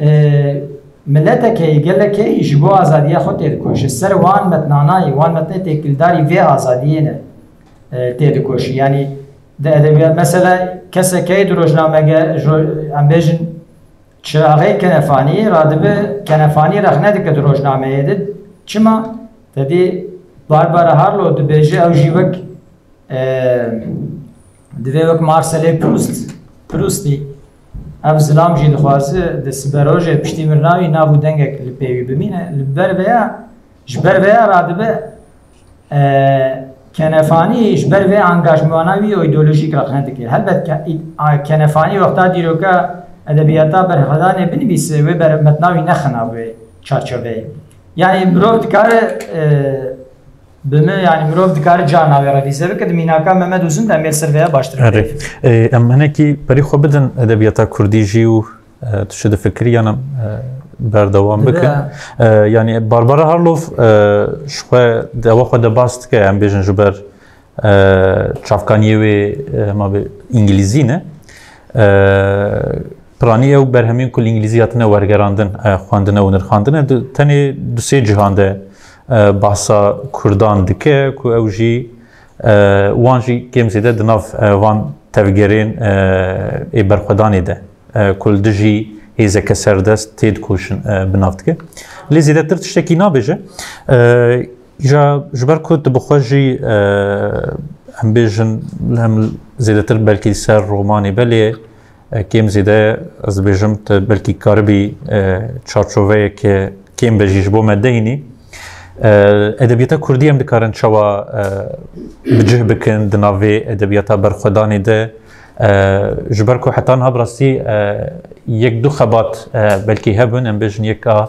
e, miletek heye, gelek heye ji bo azadiya xwe têdikoşe. Ser wan metnanayê, wan metnê têkildarî vê azadiyê ne, e, têdikoşî. Yani di edebiyat, mesela kesek heye di rojnamege-, ro-, em bêjin, Çiraxê Kenefanî radibe Kenefanî rexne dike di rojnameyê de. Çima? Te dî Barbara Harlow dibêje, ew jî wek, e, divê wek Marcel Proust, Proustî, ev zilam jî dixwaze di siberojê piştî mirina wî nav û dengek li pê wî bimîne. Li ber vêya, ji ber vêya radibe, E, Kenefanî ji ber vê angajmana wî îdeolojîk rexne dike. Helbet ke-, î-, a, Kenefanî wexta dîroka edebiyata berxwedanê binivîse, wê ber-, metna wî nexina wê çarçoveyê. Yani mirov dikare, e, bi me, yani mirov dikare carna wê revîze bike, di mînaka Mehmet Uzun de em ê li ser vêya baştir Erê. Bikevin. E, em hinekî berî xwe bidin edebiyata kurdî jî û E, tu çi difikirî, yana, e, berdewam Dibe. Bike? E, yani Barbara Harlow, e, ji xwe, dewa xwe de bas dike, em bêjin ji ber, e, çavkaniyê wê, e, ma bi îngilîzî ne. E, piranî ew berhemên ku li îngilîzî hatine wergerandin, e, xwendine û nirxandine, di, tenê du sê cihan de, e, bahsa kurdan dike ku ew jî, e, wan jî kêm zêde di nav, e, van tevgerên, e, ê berxwedanê de, e, ku li dijî hêzeke serdest têdikoşin, e, bi nav dike. Lê zêdetir tiştekî nabêje. E, îja ji ber ku tu bi xwe jî, e, em bêjin, hem zêdetir belkî li ser romanê be, lê, e, kêm zêde ez dibêjim tu belkî karibî, e, çarçoveyeke kêm be jî ji bo me deyînî. E, edebiyata kurdî em dikarin çawa, e, bi cih bikin di nav vê edebiyata berxwedanê de? E, ji ber ku heta niha bi rastî, e, yek du xebat, e, belkî hebin, em bêjin yek a,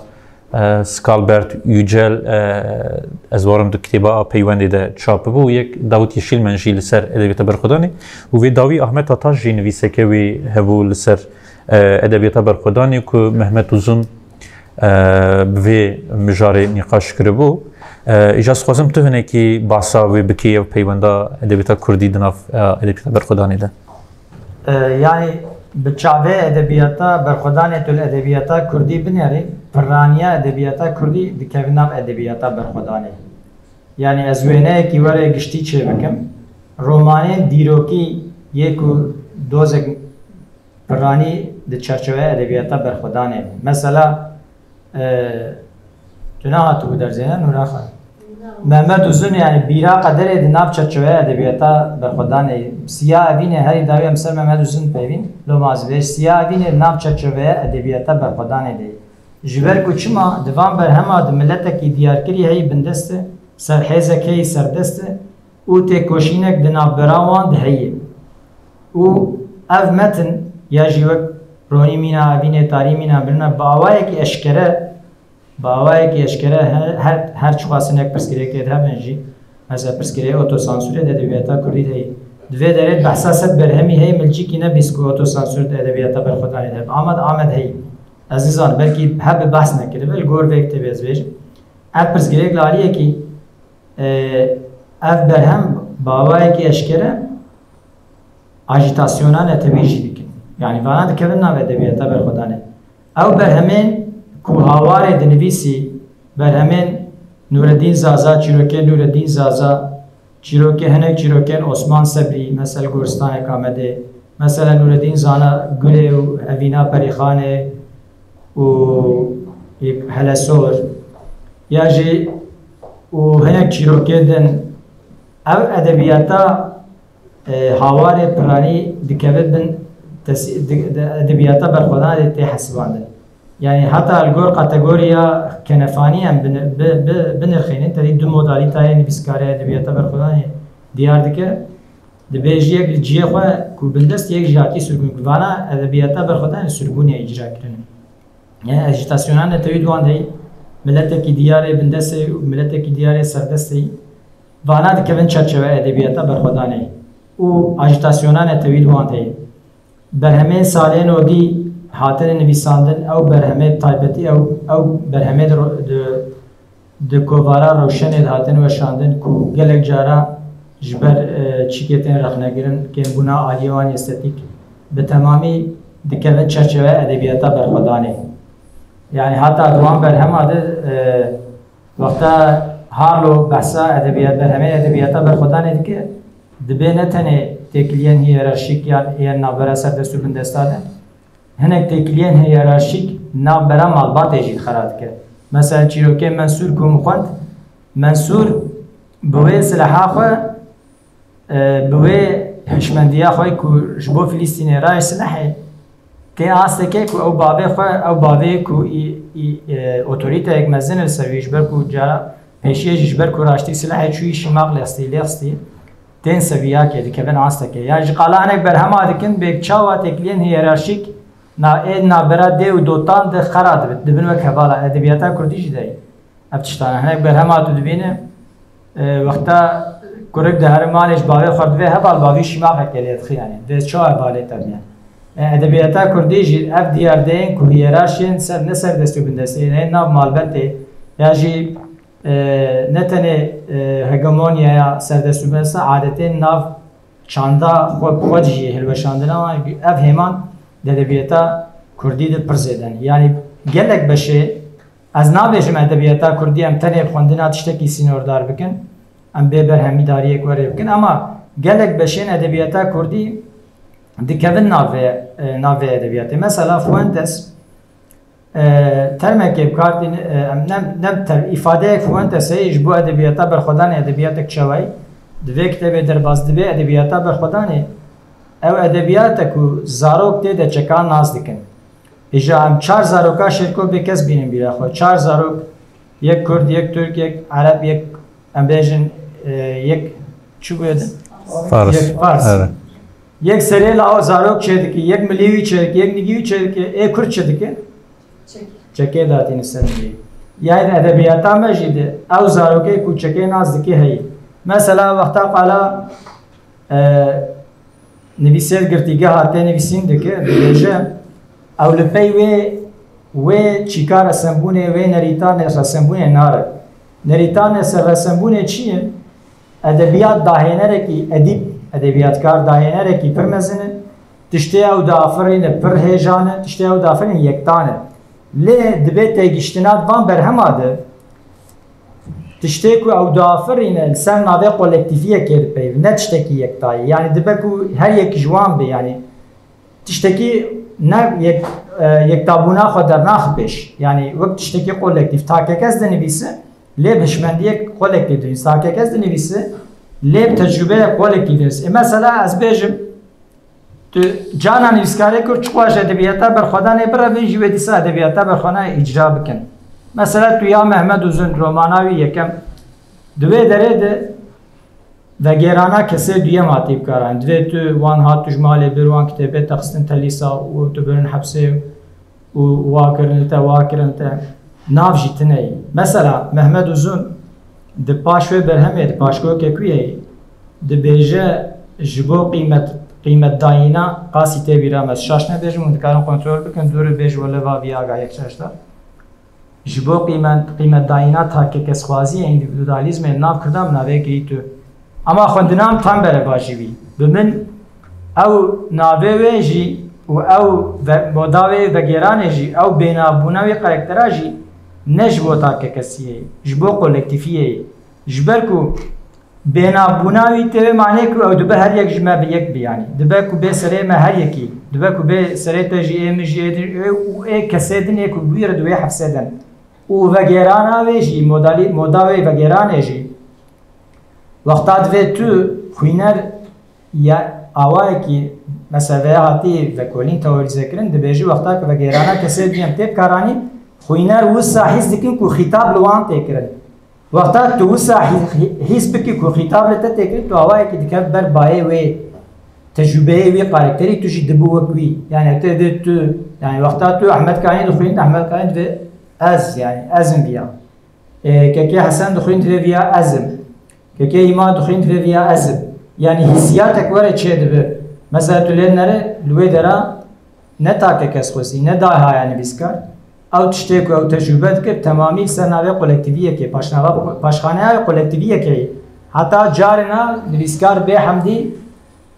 e, Skalbert Yücel, e, ez warim di kitêba a peywendê de çap bû, yek Davut Yeşilmen jî li ser edebiyata berxwedanê û vê dawî Ahmet Ataş jî nivîseke wî hebû li ser, e, edebiyata berxwedanê ku Mehmet Uzun, e, bi vê mijarê nîqaş kiribû. E, îja dixwazim tu hinekî bahsa wê bikî, ev peywenda edebiyata kurdî di nav, e, edebiyata berxwedanê de. E, yani bi çavê edebiyata berxwedanê tu li edebiyata kurdî binerî, pirraniya edebiyata kurdî dikeve nav edebiyata berxwedanê. Yani ez wêneyekî were giştî çê bikim. Romanên dîrokî yê ku dozek piranî di çerçeveya edebiyata berxwedanê. Mesela, e, tu nehatibû derzê, ne, Nûra Xan? Mehmet Uzun, yani bîra qederê di nav çerçeveya edebiyata berxwedanê. Siya Evînê herî dawî em ser Mehmet Uzun peyvîn, loma ez bêj, Siya Evînê di nav çerçeveya edebiyata berxwedanê de. Ji ber ku çima di van berhema di miletekî diyarkirî heyî bindest e, ser hêzek heyî serdest e û têkoşînek di navbera wan de heye. Û ev metin ya jî wek Ronî mîna evînê, tarî mîna birine, bi awayekî eşkere, bi awayekî eşkere her, her, her çiqas hinek pirsgirêkê di hebin jî, mesela pirsgirêk otosansûrê di edebiyata kurdî de heye. Di vê derê behsa sed berhemî heye, milcîkî nebîst ku otosansûr di edebiyata berxwedanê de hebe. Ama di Amed heye. Ez nizanim, belkî hebe behs nekiribe, li gor vê kitêbê ez bêjim. Ev pirsgirêk li aliyekî, e, ev berhem bi awayekî eşkere ajîtasyona netewî jî dikin. Yanî vana dikevin nav edebiyata berxwedanê. Ew berhemên ku hawarê dinivîsî, berhemên Nûreddîn Zaza, çîrokên Nûreddîn Zaza, çîrokê, hinek çîrokên Osman Sebrî, mesela Goristanek Amedê, Mesela Nûreddîn Zana Gulê û Evîna Perîxanê û Helesor ya jî û hinek çîrokê din ev edebiyata, e, hawarê piranî dikeve bin tesî-, di-, di-, edebiyata berxwedanê tê hesibandin. Yani heta li gor kategoriya Kenefanî em bin-, bi-, bi-, binirxînin, tevî du modalîtayê nivîskarê edebiyata berxwedanê diyar dike. Dibêjî yek li cihê xwe ku bindest, yek jî hatî sirgûn, ku vana edebiyata berxwedanê sirgûnê îcra kirine. Yani ajîtasyona netewî di wan de yî, miletekî diyarê bindestê û miletekî diyarê serdestê yî, vana dikevin çerçeveya edebiyata berxwedanê û ajîtasyona netewî di wan de yî. Berhemên salên odî hatine nivîsandin, ew berhemê bi taybetî ew, ew berhemê di ro-, di, di kovara Rewşenê de hatin weşandin ku gelek cara ji ber, e, çîkê tên rexnegirin, kêmbûna aliyê wan estetîk bi temamî dikevin çerçeveya edebiyata berxwedanê. Yani hata di wan berhema de, e, Wexta Harlow behsa edebiyat, berhemê edebiyata berxwedanê dike, dibê ne tenê têkiliyên hiyerarşîk yan yên navbera serdest û bindesta de, hinek têkiliyên hiyerarşîk navbera malbatê jî xera dike. Mesela çîrokê Mensûr ku min xwend, Mensûr bi wê sileha xwe, e, bi wê hişmendiya xwe ku ji bo Filistînê raye silehê, tê astekê ku ew bavê xwe, ew bavê ku î, î, e, otorîteyek mezin li ser wî, ji ber ku cara pêşiyê jî ji ber ku raştî silehê çûyî şîmaq lê xistî, lê xistî, tên seviyakê dikevin astekê. Ya ji qala hinek berhema dikin, bê çawa têkiliyên hiyerarşîk na, ê navbera dê û dotan de xera dibin, dibin wek hevala edebiyata kurdî jî de. Ev tiştane hinek berhema tu dibîne, e, wexta kurik dihere malê ji bavê xwe divê heval bavî şîmaxekê lê dixî, yani. Dê çawa hevalê te bîne? E, edebiyata kurdî jî ev diyardeyên ku hiyerarşiyên ser, ne serdest û bindestê, ne nav malbetê, ya jî, e, ne tenê, e, hegemonyaya serdest û bindesta adetên nav çanda xwe bi xwe jî hilweşandina wan, ev hêman di edebiyata kurdî de pir zêde ne. Yani gelek beşê Ez nabêjim edebiyata kurdî em tenê bi xwendina tiştekî sînordar bikin, em bê berhemîdariyek werê bikin, ama gelek beşên edebiyata kurdî dikevin navê, e, navê edebiyatê. Mesela Fuentes, e, termekê bi kar tîne, e, em ne, ne ter-, îfadeyek Fuentes heye ji bo edebiyata berxwedanê, edebiyatek çawayî, di vê kitêbê derbas dibe edebiyata berxwedanê, ew edebiyatek ku zarok tê de çekan nas dikin. Îja em çar zaroka Şêrko bêkes bînin bîra xwe. Çar zarok, yek Kurd, yek Tirk, yek Ereb, yek, em bêjin, e, yek çi bûye de? Fars. Yek Fars. Ere. Yek serê la o zarok çêdike, yek milî wî çêdike, yek nigî wî çêdike, ê Kurd çi dike? Çek. Çekê datîne ser milî. Yani edebiyata me jî de ew zarokê ku çekê nas dike heye. Mesela wexta qala E, nivîsêr girtîgeha tê nivîsîn dike, dibêje, ew li pey wê, wê çîka resenbûnê, wê nerîtanê resenbûnê nare. Nerîtanê ser resenbûnê çi ye? Edebiyat dahênerekî, edîb, edebiyatkar dahênerekî pir mezin e. Tiştê ew diafirîne pir hêjan e, tiştê ew diafirîne yektan e. Lê dibê têgiştina di van berhema de, Tiştê ku ew diafirîne li ser navê kolektîfiyekê dipeyive, ne tiştekî yektayî. Yanî dibe ku her yek ji wan be, yanî tiştekî ne yek, e, yektabûna xwe dernaxe pêş. Yanî wek tiştekî kolektîf. Takekes dinivîse, lê bi hişmendiyek kolektîf dinivîse. Takekes dinivîse, lê bi tecrûbeyek kolektîf dinivîse. Ê mesela ez bêjim, Tu cana nivîskarê Kurd çiqas ji edebiyata berxwedanê birevin jî wê dîsa edebiyata berxwedanê îcra bikin. Mesela tu ya Mehmed Uzun, romana wî yekem, di wê derê de vegêrana kesê duyem hatî bikaran. Divê tu wan hat tu ji malê bir, wan kitêbê te xistin telîsa û tu birin hepsê û wa kirin te, wa kirin te. Nav jî tune ye. Mesela Mehmed Uzun di paş wê berhemê, di paşkokê ku ye, dibêje ji bo qîmet, qîmetdayîna qasî tê bîra me. Şaş nebêjim, hûn dikarin kontrol bikin, dûr bêj wele va viya ga yek şaş da. Ji bo qîmet, qîmetdayîna takekesxwaziyê, îndîvidualîzmê nav Kurdan bi navê girî tu. Ama xwendina min tam berevajî bî. Bi min ew navê wê jî û ew ve-, moda wê vegêranê jî, ew bênavbûna wê karaktera jî ne ji bo takekesiyê, ji bo kolektîfiyê ye. Ji ber ku Bênabûna wî tê manê ku ew dibe her yek ji me bi yek bi, yanî dibe ku bê serê me her yekî, dibe ku bê serê te jî, ê min jî, ê din, ê û ê kesê din ê ku bi wî re di wê hefsê din. Û vegêrana wê jî, modalî-, moda wê vegêranê jî, wexta divê tu xwîner ya awayekî, mesela vêya hatî vekolîn teorîze kirin, dibêjî wexta ku vegêrana kesê din tê bikaranîn, xwîner wisa hîs dikin ku xîtab li wan tê kirin. Wexta tu wisa hî-, hî-, hîs bikî ku xîtab li te tê kirin, tu awayekî dikevî ber bayê wê tecrûbeyê wî karakterî, tu jî dibû wek wî. Yani te dê tu, yani wexta tu Ehmed Kanî dixwînî, Ehmed Kanî divê ez, yani ez im viya. E, Kekê Hesen dixwîn divê viya ez im. Kekê Îma dixwîn divê viya ez im. Yani hîsiyatek were çê dibe. Mesela tu lê nere li wê dera ne take kes xwezî, ne dayha ya nivîskar. Ew tiştê ku ew tecrûbe dikir, temamî li ser navê kolektiviyekê, paşnava, paşxaneya kolektiviyekê ye. Heta carina nivîskar bê hemdî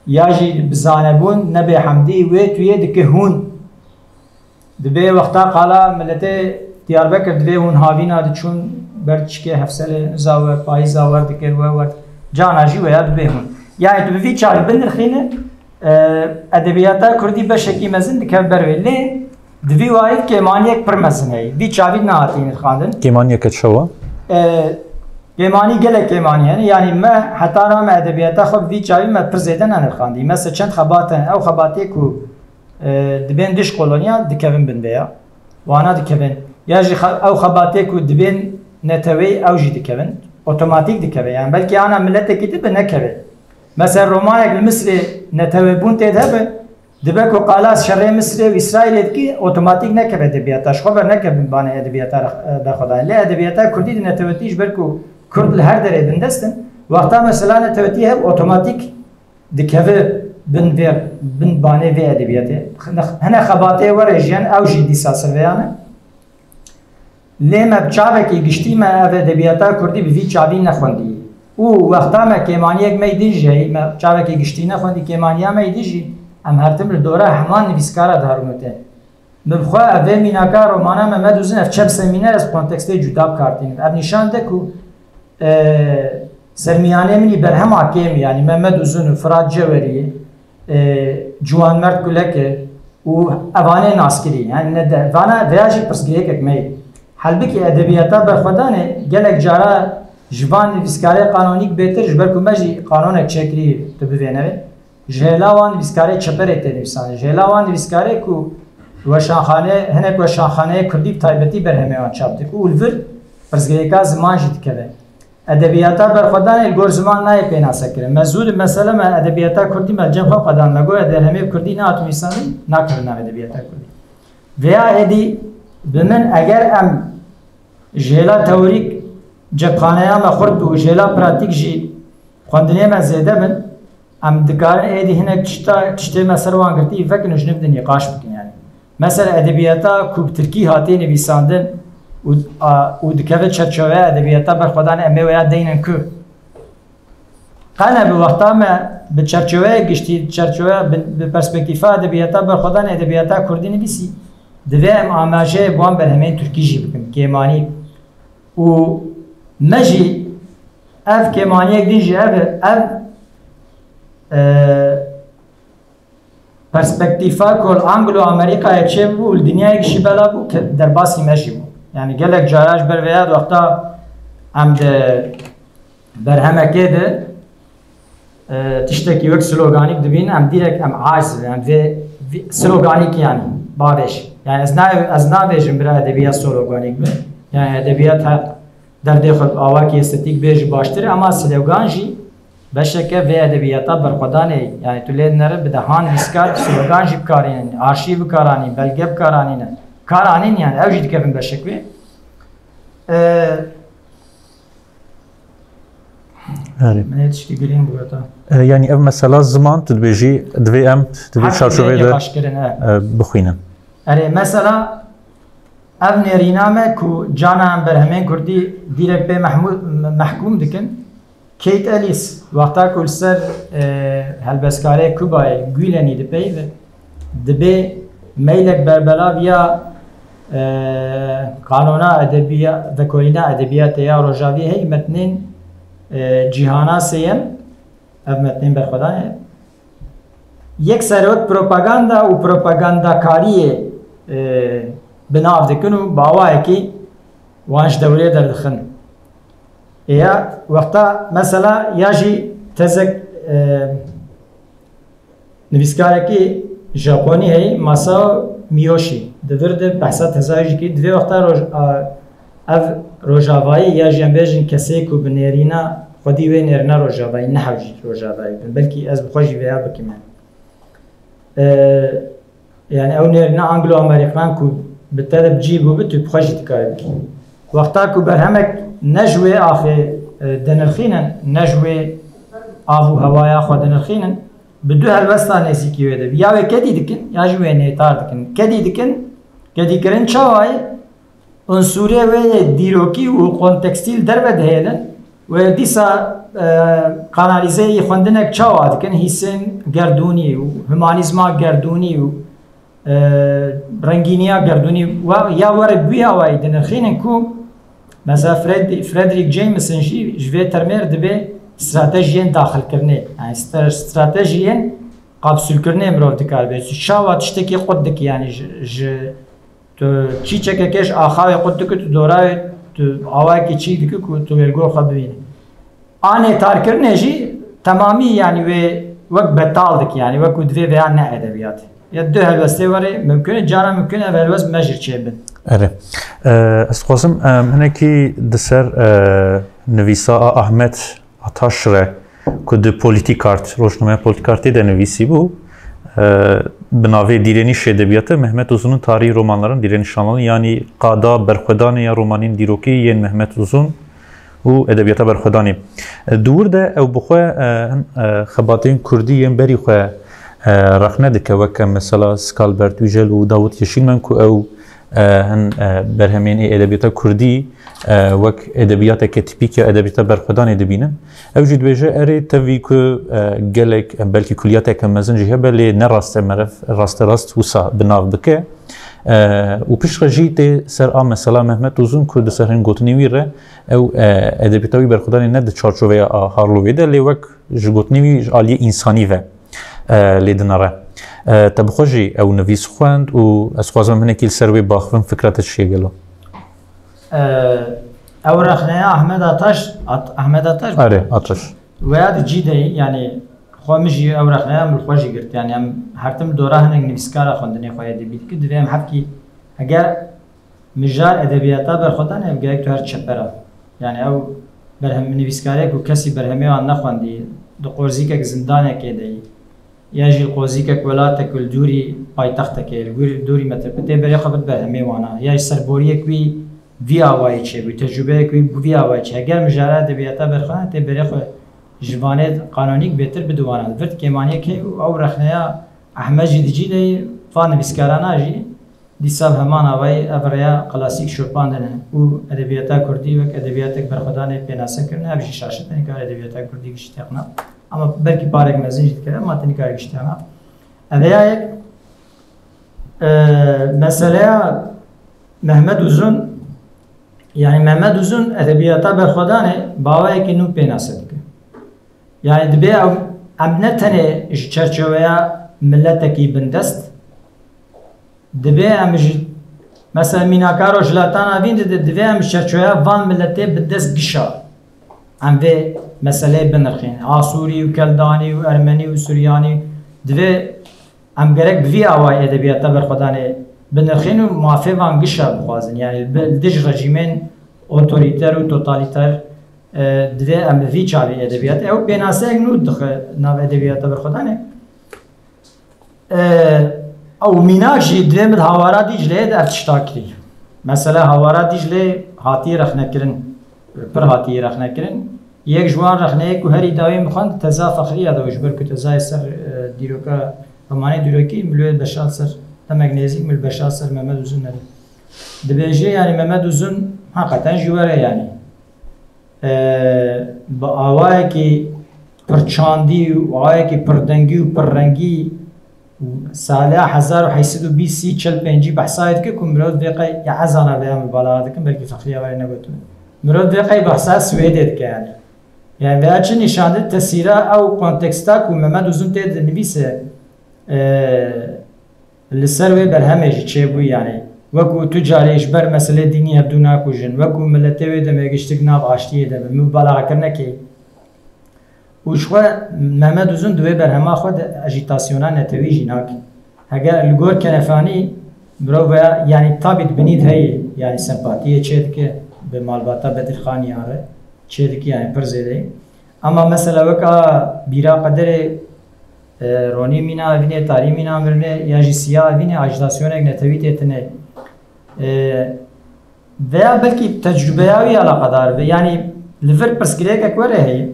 ya jî bi zanebûn ne bê hemdî wê tuyê dike hûn. Dibê wexta qala miletê Diyarbekir divê hûn havîna diçûn ber çikê hefselê zawer, payîza wer dikir, we wer. Cana jî weya dibê hûn. Yani tu bi vî çavî binirxîne, e, edebiyata kurdî beşekî mezin dikeve ber wê. Lê di vî warî kêmaniyek pir mezin heye. Vî çavî nehatî nirxandin. Kêmaniyeke çawa? E, kêmanî gelek kêmanî hene. Yani me heta ra me edebiyata xwe bi vî çavî me pir zêde nenirxandî. Mesela çend xebat hene. Ew xebatê ku, e, dibên diş koloniya dikevin bin vê ya. Wana dikevin. Ya jî xe-, ew xebatê ku dibên neteweyî ew jî dikevin. Otomatîk dikeve. Yani belkî ana miletekî dibe nekeve. Mesela romanek li Misirê netewebûn tê de hebe, dibe ku qala şerê Misirê û Îsraîlê dikî, otomatîk nekeve edebiyata. Ji xwe ber nekeve binbanê edebiyata re-, berxwedanê. Lê edebiyata kurdî di netewetî ji ber ku kurd li her derê bindest in, wexta mesela netewetî hev otomatîk dikeve bin vê, bin banê vê edebiyatê. Hine xebatê were jiyan ew jî dîsa ser vê ya ne. Lê me bi çavekî giştî me ev edebiyata kurdî bi vî çavî nexwendî. Û wexta me kêmaniyek me yî din jî heyî, me çavekî giştî nexwendî, kêmaniya me yî din jî em her tim li dora heman nivîskara diherin û tên. Min bi xwe ev vê mînaka romana Mehmet Uzun ev çep semîner ez kontekstê cuda bi kar tînim. Ev nîşan de ku, e, sermiyanê min î berhema kêm, yanî Mehmet Uzun û Firat Cewerî, e, Ciwanmerd Kuleke û evanê naskirî, yanî ne de, vana veya jî pirsgirêkek me ye. Helbikî edebiyata berxwedanê gelek cara ji van nivîskarê qanonîk bêtir, ji ber ku me jî qanonek çêkirî tu bivênerê. Ji hêla wan nivîskarê çeperê tê nivîsandin. Ji hêla wan nivîskarê ku weşanxane, hinek weşanxaneyê kurdî bi taybetî berhemê wan çap dikin û li vir pirsgirêka ziman jî dikeve. Edebiyata berxwedanê li gor ziman nayê pênasekirin. Me zû li mesele me edebiyata kurdî me li cem xwe xwedan. Me got, ev derhemê bi kurdî nehat nivîsandin, nakevin nav edebiyata kurdî. Vêya êdî bi min eger em ji hêla teorîk cepxaneya me xurt û ji hêla pratîk jî xwendinê me zêde bin, em dikarin êdî hinek tişta, tiştê me ser wan girtî vekin û ji nû bidin nîqaş bikin yani. Mesela edebiyata ku bi tirkî hatiye nivîsandin û, a, û dikeve çerçeveya edebiyata berxwedanê em ê weya deynin ku. Qene bi wexta me bi çerçeveyê giştî, çerçeveya bi, bi perspektîfa edebiyata berxwedanê edebiyata kurdî nivîsî, divê em amajeyê bi wan berhemên tirkî jî bikin, kêmanî. Û me jî ev kêmaniyek din jî ev e, ev, e, perspektîfa ku li Anglo-Amerîkayê çêbû û li dinyayê jî bela bû, ke derbasî me jî bû. Yani gelek cara ji ber vêya di wexta em di berhemekê de, e, tiştekî wek sloganîk dibîn, em dîrek em aciz bin, em vê, vê sloganîk yani bavêj. Yani ez na-, ez nabêjim bira edebiyat sloganîk be. Yani edebiyat her derdê xwe bi awakî estetîk bê jî baştir e, ama slogan jî beşeke vê edebiyata berxwedanê ye. Yani tu lê nere bi dehan nivîskar slogan jî bikaranîn, arşîv bikaranîn, belge bikaranîne. Karanîn yani ew jî dikevin beşek wê. E, Erê. Min ê tiştî girîng bû ta. E, yani ev mesela ziman tu dibêjî divê em, divê çarçoveyê de, nîqaşkirin, e, e, bixwînin. Erê, mesela ev nêrîna me ku cana em berhemên kurdî dîrek pê mehmû-, mehkûm dikin. Kate Ellis, wexta ku li ser, e, helbestkarê Kubayê Gulenî dipeyive, dibê meylek berbelav ya, e, qanona edebiya-, vekolîna edebiyatê ya rojavî hey metnên E, cîhana sêyem, ev metnên berxwedanê, yek serwek propaganda û propagandakariyê, e, bi nav dikin û bi awayekî wan ji dewrê derdixin. Ê ya wexta mesela ya jî tezek, e, nivîskarekî Japonî heye, Masao Miyoshi. Di vir de behsa teza wî jî kir. Di vê wexta roj-, a, ev rojavayî ya jî em bêjin kesê ku bi nêrîna xwedî wê nêrîna rojavayî, ne hewcî rojavayî bin. Belkî ez bi xwe jî vêya bikim. E, yani ew nêrîna Anglo-Amerikan ku bi te de bi cî bû bi, tu bi xwe jî dikarî bikî. Wexta ku berhemek ne ji wê axê, e, dinirxînin, ne ji wê av û hewaya xwe dinirxînin, bi du helwesta nêzîkî wê de. Ya wê kedî dikin, ya jî wê nêtar dikin. Kedî dikin, kedîkirin çawa ye? Unsurê wê yê dîrokî û kontekstî li derve dihêlin. Wê dîsa, e, kanalîzeyê xwendinek çawa dikin? Hîsên gerdûnî û humanîzma gerdûnî û, e, rengîniya gerdûnî we, ya were bi wî awayî dinirxînin ku mesela Fred-, Frederick Jameson jî ji vê termê re dibê stratejiyên daxilkirinê, yani stra-, stratejiyên kapsûlkirinê mirov dikare bê. Tu çawa tiştekî qut dikî, yani ji, ji, tu çîçekekê ji axavê qut dikî, tu dora wê, tu awayekî çîk dikî ku tu wê li gor xwe bibînî. A nêtarkirinê jî temamî, yani wê wek betal dikî, yani wek ku divê veya ne edebiyat. Ya du helwestê were mimkun e, cara mimkun e ev helwest me jî çêbin. Erê. E, ez dixwazim, em hinekî di ser, e, nivîsa a Ahmet Ataş re ku di Politikart, rojnameya Politikartê de nivîsî bû, e, bi navê Direniş Edebiyatı, Mehmet Uzun'un tarihi romanların, Direniş romanı, yani qada berxwedanê ya romanên dîrokî yên Mehmet Uzun û edebiyata berxwedanê. E, di wir de ew bi xwe, e, hin, e, xebatên kurdî yên berî xwe, e, rexne dike, wek em mesela Skalbert Yücel û Davut Yeşilmen ku ew e, hin, e, berhemên ê edebiyata kurdî, e, wek edebiyateke tîpîk ya edebiyata berxwedanê dibînin. Ew jî dibêje, erê, tevî ku, e, gelek, e, belkî kuliyateke mezin jî hebe, lê ne raste meriv rasterast wisa bi nav bike. E, û piştre jî tê ser a mesela Mehmet Uzun ku di ser hin gotinê wî re ew, e, edebiyata wî berxwedanê ne di çarçoveya a Harlovê de, lê wek ji gotinê wî ji aliyê însanî ve e, lê dinere. E, te bi xwe jî ew nivîs xwend û ez dixwazim em hinekî li ser wê baxivin, fikra te çi ye gelo? E, ew rexneya Ahmet Ataş, At-, Ahmet Ataş Erê, Ataş. Weya di cî de ye, yani xwe min jî ew rexneya min li xwe jî girt, yani em her tim dora hinek nivîskara xwendinê xwe yê dibî dikir, divê em hevkî heger Mijar edebiyata berxwedanê ev gerek tu her çepera. Yani ew berhem nivîskarê ku kesî berhemê wan nexwendî, di qozîkek zindanekê de yî, ya jî qozîkek welatek li dûrî paytextekê, li gûr-, dûrî metropolê, tê berê xwe bid berhemê wana, ya jî serboriyek wî vî awayî çêbû, tecrûbeyek wî bi vî awayî çê. Heger mijara edebiyata berxwedanê tê berê xwe ji vanê qanonîk bêtir bidi wana. Vir kêmaniyek heye û ew rexneya Ehmed jî di cî de yî, van nivîskarana jî Dîsa bi heman awayî ev rêya klasîk şopandine û edebiyata kurdî wek edebiyatek berxwedanê pênase kirine, ev jî şaşe te nikare edebiyata kurdî giştî nav. Ama belkî parek mezin jî dikare, ama te nikare giştî nav. Ev ya yek, e, meseleya Mehmet Uzun, yani Mehmet Uzun edebiyata berxwedanê bi awayekî nû pênase dike. Yani dibê ew, em ne tenê ji çerçoveya miletekî bindest, Divê em ji, mesela mînaka Rojhilata Navîn de, de, divê em ji çerçoveya van miletê bi dest gişa em vê meseleyê binirxînin. Asûrî û Keldanî û Ermenî û Suryanî, divê em gerek bi vî awayî edebiyata berxwedanê binirxînin û mafê van gişa bixwazin. Yani bi, li dij rejîmên otorîter û totalîter, e, divê em bi vî çavî edebiyat, ew pênaseyek nû dixe nav edebiyata berxwedanê. E, ew mînak jî divê min hawara Dîcleyê de ev tişta kirî. Mesela hawara Dîclê hatiye rexnekirin, pir hatiye rexnekirin. Yek ji wan rexneyê ku herî dawî min xwend teza Fexriya de, ji ber ku tezayê ser, e, dîroka, romanê dîrokî min li wê beşa ser, demek nêzîk min li beşa ser Mehmet Uzun nebe. Dibêje, yani Mehmet Uzun heqeten jî were yani. E, bi awayekî pirçandî û awayekî pirdengî û pirrengî sala hezar û heşt sed û bîst çil pêncî behsa wê dike ku mirov divê qey, ya ez ana vêya min balaxa dikim, belkî Fexriya were negotin. Mirov divê qey behsa Swêdê dike yani. Yani veya çi nîşan dide tesîra ew konteksta ku Mehmet Uzun tê dinivîse, e, li ser wê berhemê jî çêbû, yani wekû tu carê ji ber meselê dînî hevdû nakujin, wekû miletê wê demê giştik nav aştiyê de be, min balaxekirinekê. Û ji xwe Mehmet Uzun di wê berhema xwe de ajîtasyona netewî jî nake. Heger li gor Kenefanî mirov veya, yani tabî di binî de heye, yani sempatiyê çê dike bi malbata Bedirxaniyan re çê dike, yani pir zêde. Ama mesela weka bîra qederê, e, ronî mîna evînê, tarî mîna mirinê ya jî siya evînê ajîtasyonek netewî tê tine. E, veya belkî tecrûbeya wî alaqedar be. Yani li vir pirsgirêkek were heye.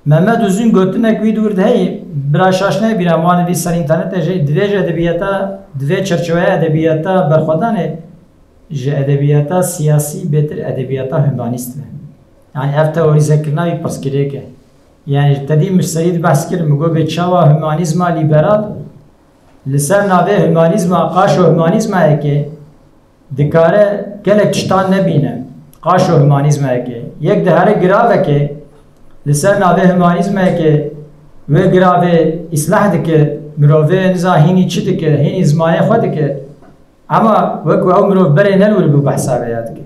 Mehmet Uzun gotinek wî di wir de heye, bira şaş neyê bîra min, wan vî ser înternetê jî, divê ji edebiyata, divê çerçeweya edebiyata berxwedanê ji edebiyata siyasî bêtir edebiyata humanîst be. Yani ev teorîzekirina wî pirsgirêk e. Yani te dî min ji serî de behs kir, min got bê çawa humanîzma lîberal li ser navê humanîzma, qaşo humanîzmayekê dikare gelek tiştan nebîne. Qaşo humanîzmayekê. Yek dihere giravekê li ser navê humanîzmayekê wê giravê îslah dike, mirovê niza hînî çi dike, hînî zimanê xwe dike. Ema wekû ew mirov berê ne li wir bû behsa vê ya dike.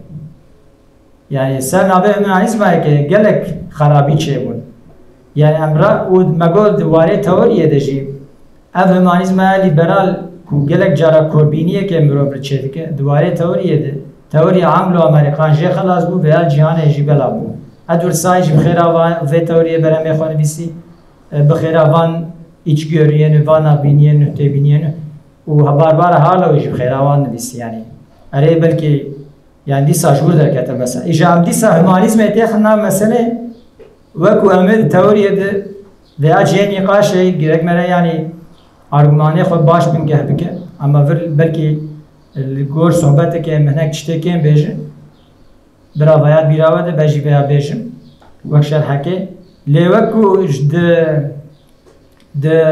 Yani ser navê humanîzmayekê gelek xerabî çêbûn. Yani em ra û me got di warê teoriyê de jî ev humanîzmaya lîberal ku gelek cara korbîniyeke mirov li çê dike, di warê teoriyê de teoriya Anglo-Amerikan jê xelas bû, veya cîhanê jî belav bû. Edward Said jî bi xêra va-, vê teoriyê berhemê xwe nivîsî, e, bi xêra van îçgöriyên, van navbîniyên, têbîniyên û Barbara Harlow jî bi xêra wan nivîsî, yani. Erê belkî Yani dîsa ji wir derkete mesela. Îja em dîsa humanîzmê têxin nav meselê, wekû em ê di teoriyê de veya cihê nîqaşê gerek me re, yani argûmanê xwe baş bingeh bike. Ema vir belkî li gor sohbeteke em hinek tiştê kêm bêjin. Bira veya bîra we de be jî veya bêjim. Wek şerhekê. Lê wekû ji di, di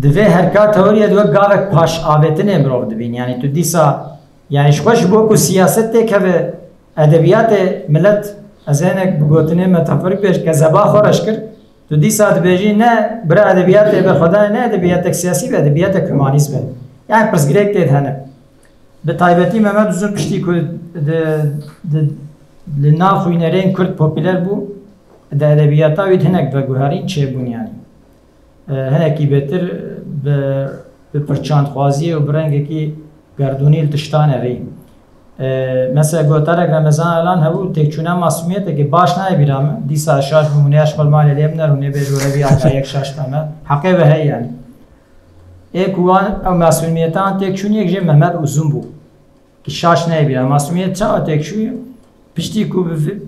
Di vê herka teoriyê de wek gavek paş avêtinê mirov dibîn. Yani tu dîsa, yani ji xwe ji bo ku siyaset têkeve edebiyatê milet, ez ê hinek bi gotinê metaforîk bêj, kezeba xwe reş kir. Tu dîsa dibêjî ne bira edebiyatê berxwedanê ne edebiyatek siyasî be, edebiyatek humanîst be. Yani pirsgirêk tê de hene. Bi taybetî Mehmet Uzun piştî ku di, di, li nav xwînerên Kurd popûler bû, di edebiyata wî de hinek veguherîn çêbûn, yani. E, hinekî bêtir bi, bi pirçandxwaziyê û bi rengekî gerdûnî li tiştan evî. E, mesela gotarek Remezan Alan hebû, têkçûna masûmiyeteke baş nayê bîra min. Dîsa şaş bû, hûn ê ji xwe li malê lê biner, hûn ê bêjin were vî aliyayek şaş dame. Heqê ve heye, yani. Ê ku wan ew masûmiyetan têk çûn, yek jê Mehmet Uzun bû. Ki şaş neyê bîra. Masûmiyet çawa têk çûye? Piştî ku bi vi-,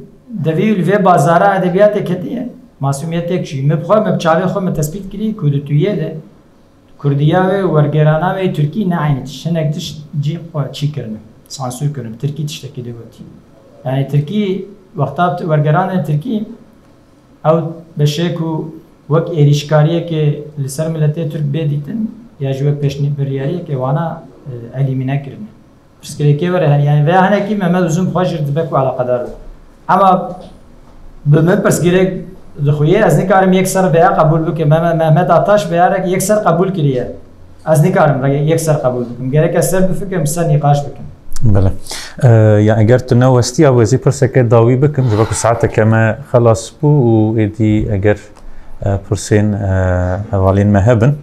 devî li vê bazara edebiyatê ketiye, masûmiyet têk çûye. Min bi xwe, min bi çavê xwe min tespît kirî ku di tuyê de kurdiya wê, wergerana wê tirkî ne eynî tişt. Hinek tişt cî xwe çî kirine. Sansûr kirine. Bi tirkî tiştekî de gotî. Yani tirkî wexta tu-, wergeranê tirkî Ew beşê ku wek êrîşkariyekê li ser miletê Tirk bê dîtin ya jî wek pêşnî-, biryariyekê wana, e, elîmîne kirine. Pirsgirêkê were hene, yani veya hinekî Mehmet Uzun bi xwe jî dibe ku eleqedar bû. Ema bi min pirsgirêk dixuye, ez nikarim yek ser veya qebûl bikim. Mehmet, Mehmet Ataş veya rek yek ser qebûl kiriye. Ez nikarim re-, yek ser qebûl bikim. Gerek ez ser bifikirim, ser nîqaş bikim. Belê. E, ya eger tu newestiya, ez ê pirseke dawî bikim, ji ber ku saeteke me xelas bû û êdî eger, e, pirsên, e, hevalên me hebin,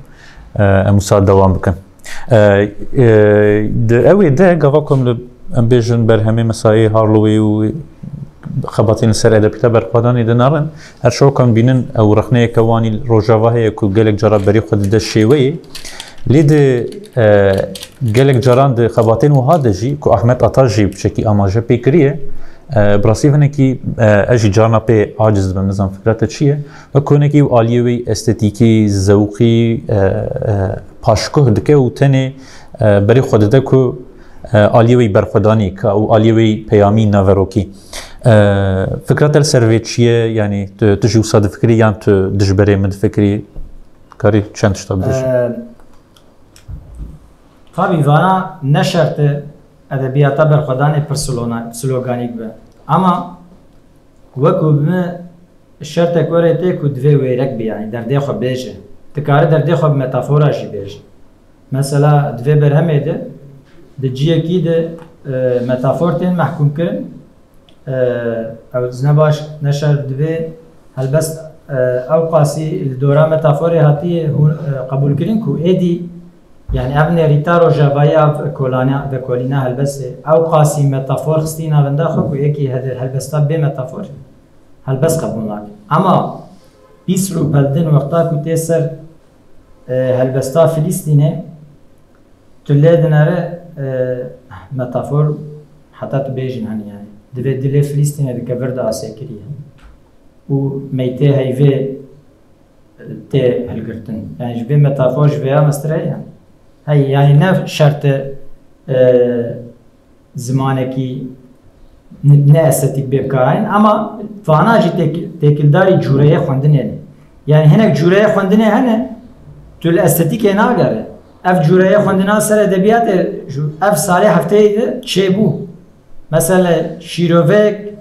e, em wisa dewam bikin. E, e, di ewê de gava ku em li, em bêjin berhemê mesayê Harlowê û xebatên li ser edebiyata berxwedanê dinerin, her şew ku em bînin ew rexneyeke wan î li Rojava heye ku gelek cara berê xwe dide şêweyê. Lê di, e, gelek caran di xebatên wiha de jî ku Ahmet Ataş jî piçekî amaje pê kiriye, e, bi rastî hinekî, e, ez jî carna pê aciz dibim, nizam fikra te çi ye? Wek hinekî û aliyê wê estetîkî, zewqî, e, e, paşguh dike û tenê, e, berê xwe dide ku, e, aliyê wê berxwedanî ka û aliyê wê peyamî naverokî. E, fikra te li ser vê çi ye? Yanî tu, tu jî wisa difikirî yan tu dijberê min difikirî? Karî çend tişta bibêjî? E, tabî vana ne şert e edebiyata berxwedanê pir slona-, sloganîk be. Ama Wekû bi min şertek were tê ku divê wêrek bî, yanî derdê xwe bêje. Dikare derdê xwe bi metafora jî bêje. Mesela di vê berhemê de di ciyekî de, e, metafor tên mehkûm kirin. E, ew zine baş neşer divê helbest, e, ew qasî li dora metaforê hatiye hûn, e, qebûl kirin ku êdî, yanî ev nêrîta rojavayî ya vekolana, vekolîna helbestê, ew qasî metafor xistî navenda xwe ku yekî hede-, helbesta bê metafor helbest qebûl nake. Ema pîs rûpel din wexta ku tê ser, e, helbesta Filîstînê, tu lê dinere, e, metafor heta tu bêjin, hani, yani, divê dilê Filîstînê dike vir de asê kiriye. Û meytê heyvê, e, tê hilgirtin. Yani, ji vê metafor ji vêya mestireyê, yani. Hey, yani, ne şerte, e, zimanekî ne, ne estetîk bê bikaranîn, ama vana jî têk-, têkildarî cûreyê xwendinê ne. Yani hinek cûreyê xwendinê hene, tu li estetîkê nagere. Ev cûreyê xwendina ser edebiyatê, ji ev salê hefteyê de çêbû. Mesela şîroveyek,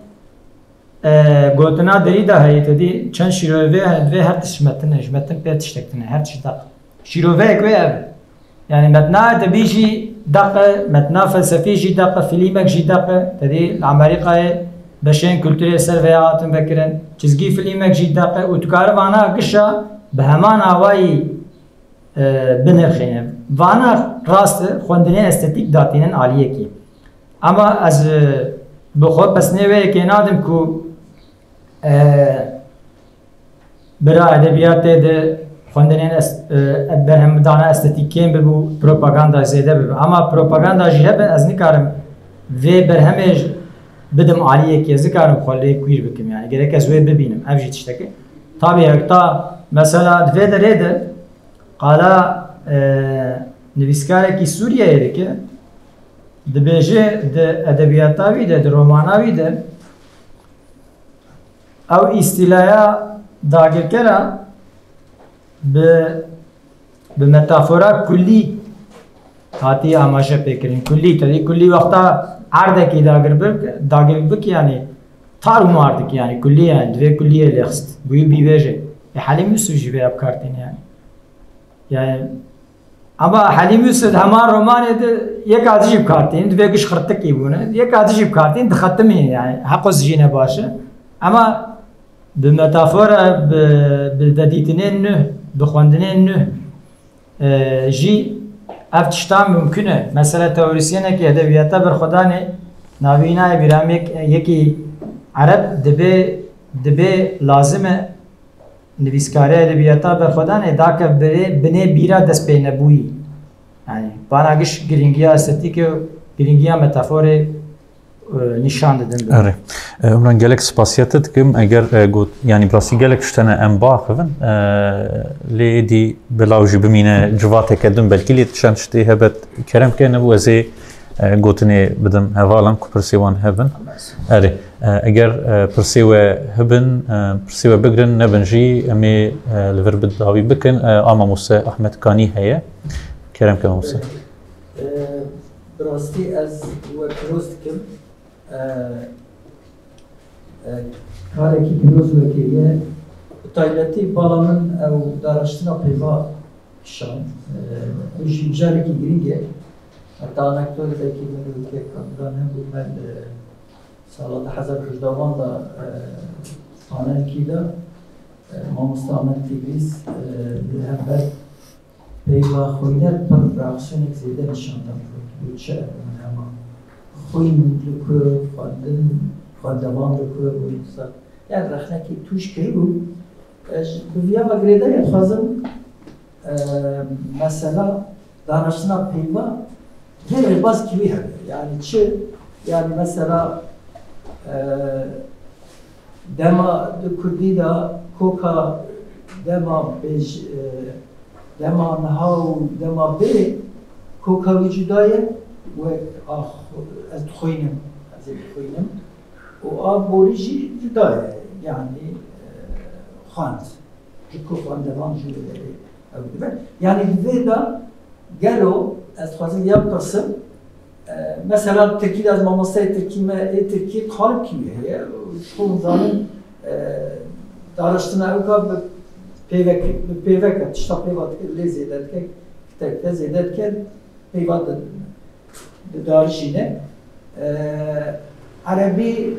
e, gotina Derîda heye, te dî çend şîrovê hene, divê her tişt ji metin e, ji metin pê tiştek tune, her tişt deq. Şîroveyek wê ev e. Yani metna edebî jî deq e, metna felsefî jî deq e, filîmek jî deq e. Te dî li Amerîkayê beşên kulturê ser vêya hatin vekirin. Çizgî filîmek jî deq e û tu kare vana gişa bi heman awayî, e, binirxîne. Vana rast e, xwendinê estetîk datînin aliyekî. Ama ez, e, bi xwe pesnê wê yekê nadim ku, e, bira edebiyatê de xwendinên est-, e, berhemdana estetîk kêm bibû, propaganda zêde bibe. Ama propaganda jî hebe, ez nikarim vê berhemê j-, bidim aliyekê, ez nikarim xwe lê kuîr bikim, yani gerek ez wê bibînim, ev jî tiştek e. Tabî heta mesela di vê derê de qala, e, nivîskarekî Sûriyeyê dike, dibêje di edebiyata wî de, di romana wî de, ew îstîlaya dagirkera bi, bi metafora kullî hatiye amaje pêkirin. Kullî, tevî kullî wexta erdekî dagir bik, dagir bik, yani tar û mar dik, yani kullî, yani divê kulliyê lê xist. Bûyî bîvêje. E, Helîm Yusuf jî vê bi kar tîne, yani. Yani, ama Helîm Yusuf di heman romanê de yeka dijî bi kar tînin, divê giş xirtikî bûne, yeka dijî bi kar tînin, dixetimîne, yani heqo zijîne baş e. Ama bi metafora, bi, bi vedîtinên nuh, bi xwendinên nuh, e, jî ev tiştan mumkin e. Mesela teorisyenekî edebiyata berxwedanê navî naye bîra min, yek-, yekî ereb dibê, dibê lazim e nivîskariya edebiyata berxwedanê dake birê, binê bîra destpênebûyî. Yani, vana giş girîngiya estetîkê û girîngiya metaforê, e, nîşan didin. Erê. E, Umran, gelek spasiya te dikim. Eger, e, got, yani, bi rastî gelek tişt hene em biaxivin. E, lê êdî bila ew jî bimîne civateke din, belkî lê çend tiştê hebe kerem ke, nebû ez ê, e, gotinê bidim hevalan ku pirsê wan hebin. Erê. E, eger, e, pirsê we hibin, e, pirsê we bigirin, nebin jî em ê, e, li vir bi dawî bikin. E, a mamoste Ahmet Kanî heye. Kerem ke mamoste. E, bi rastî ez we pîroz dikim. E, e, karekî pîroz we kiriye. Bi taybetî bala min ew daraştina peyva kişand. E, ew jî mijarekî girîng e. Heta anekdotê belkî min û kek Kamran hebû, me li sala du hezar û hejdehan de, e, Panelkî de, e, mamoste Ahmet Tîgrîs, e, li hember peyva xwîner pir reaksîyonek zêde nîşan da. Got, çi ev hema xwîn li ku, xwendin, xwendevan li ku, got, yani rexnekî tûj kiribû. E, ji, bi viya ve girêdayî dixwazim, e, mesela danaştina peyva gelek rêbazkî wî hebe. Yani çi? Yani mesela, e, dema di kurdî de koka dema bêj-, e, dema niha û dema bê koka wî cuda ye, wek a xwe-, ez dixwînim, ez ê dixwînim. Û a borî jî cuda ye, yani, e, xwend. Ji ku xwendevan jî wê derê ew dibe. Yani di vê de gelo ez dixwazim ya bipirsim, Mesela tirkî de ez mamosteyê tirkî me, ê tirkî qalib kî wî heye? Ji xwe hûn zanin, e, daraştina ew ka bi pêvek, bi pêvek e, tişta pêva dike, lê zêde dike, kitek de zêde dike, pêva di, didarijîne. E, Erebî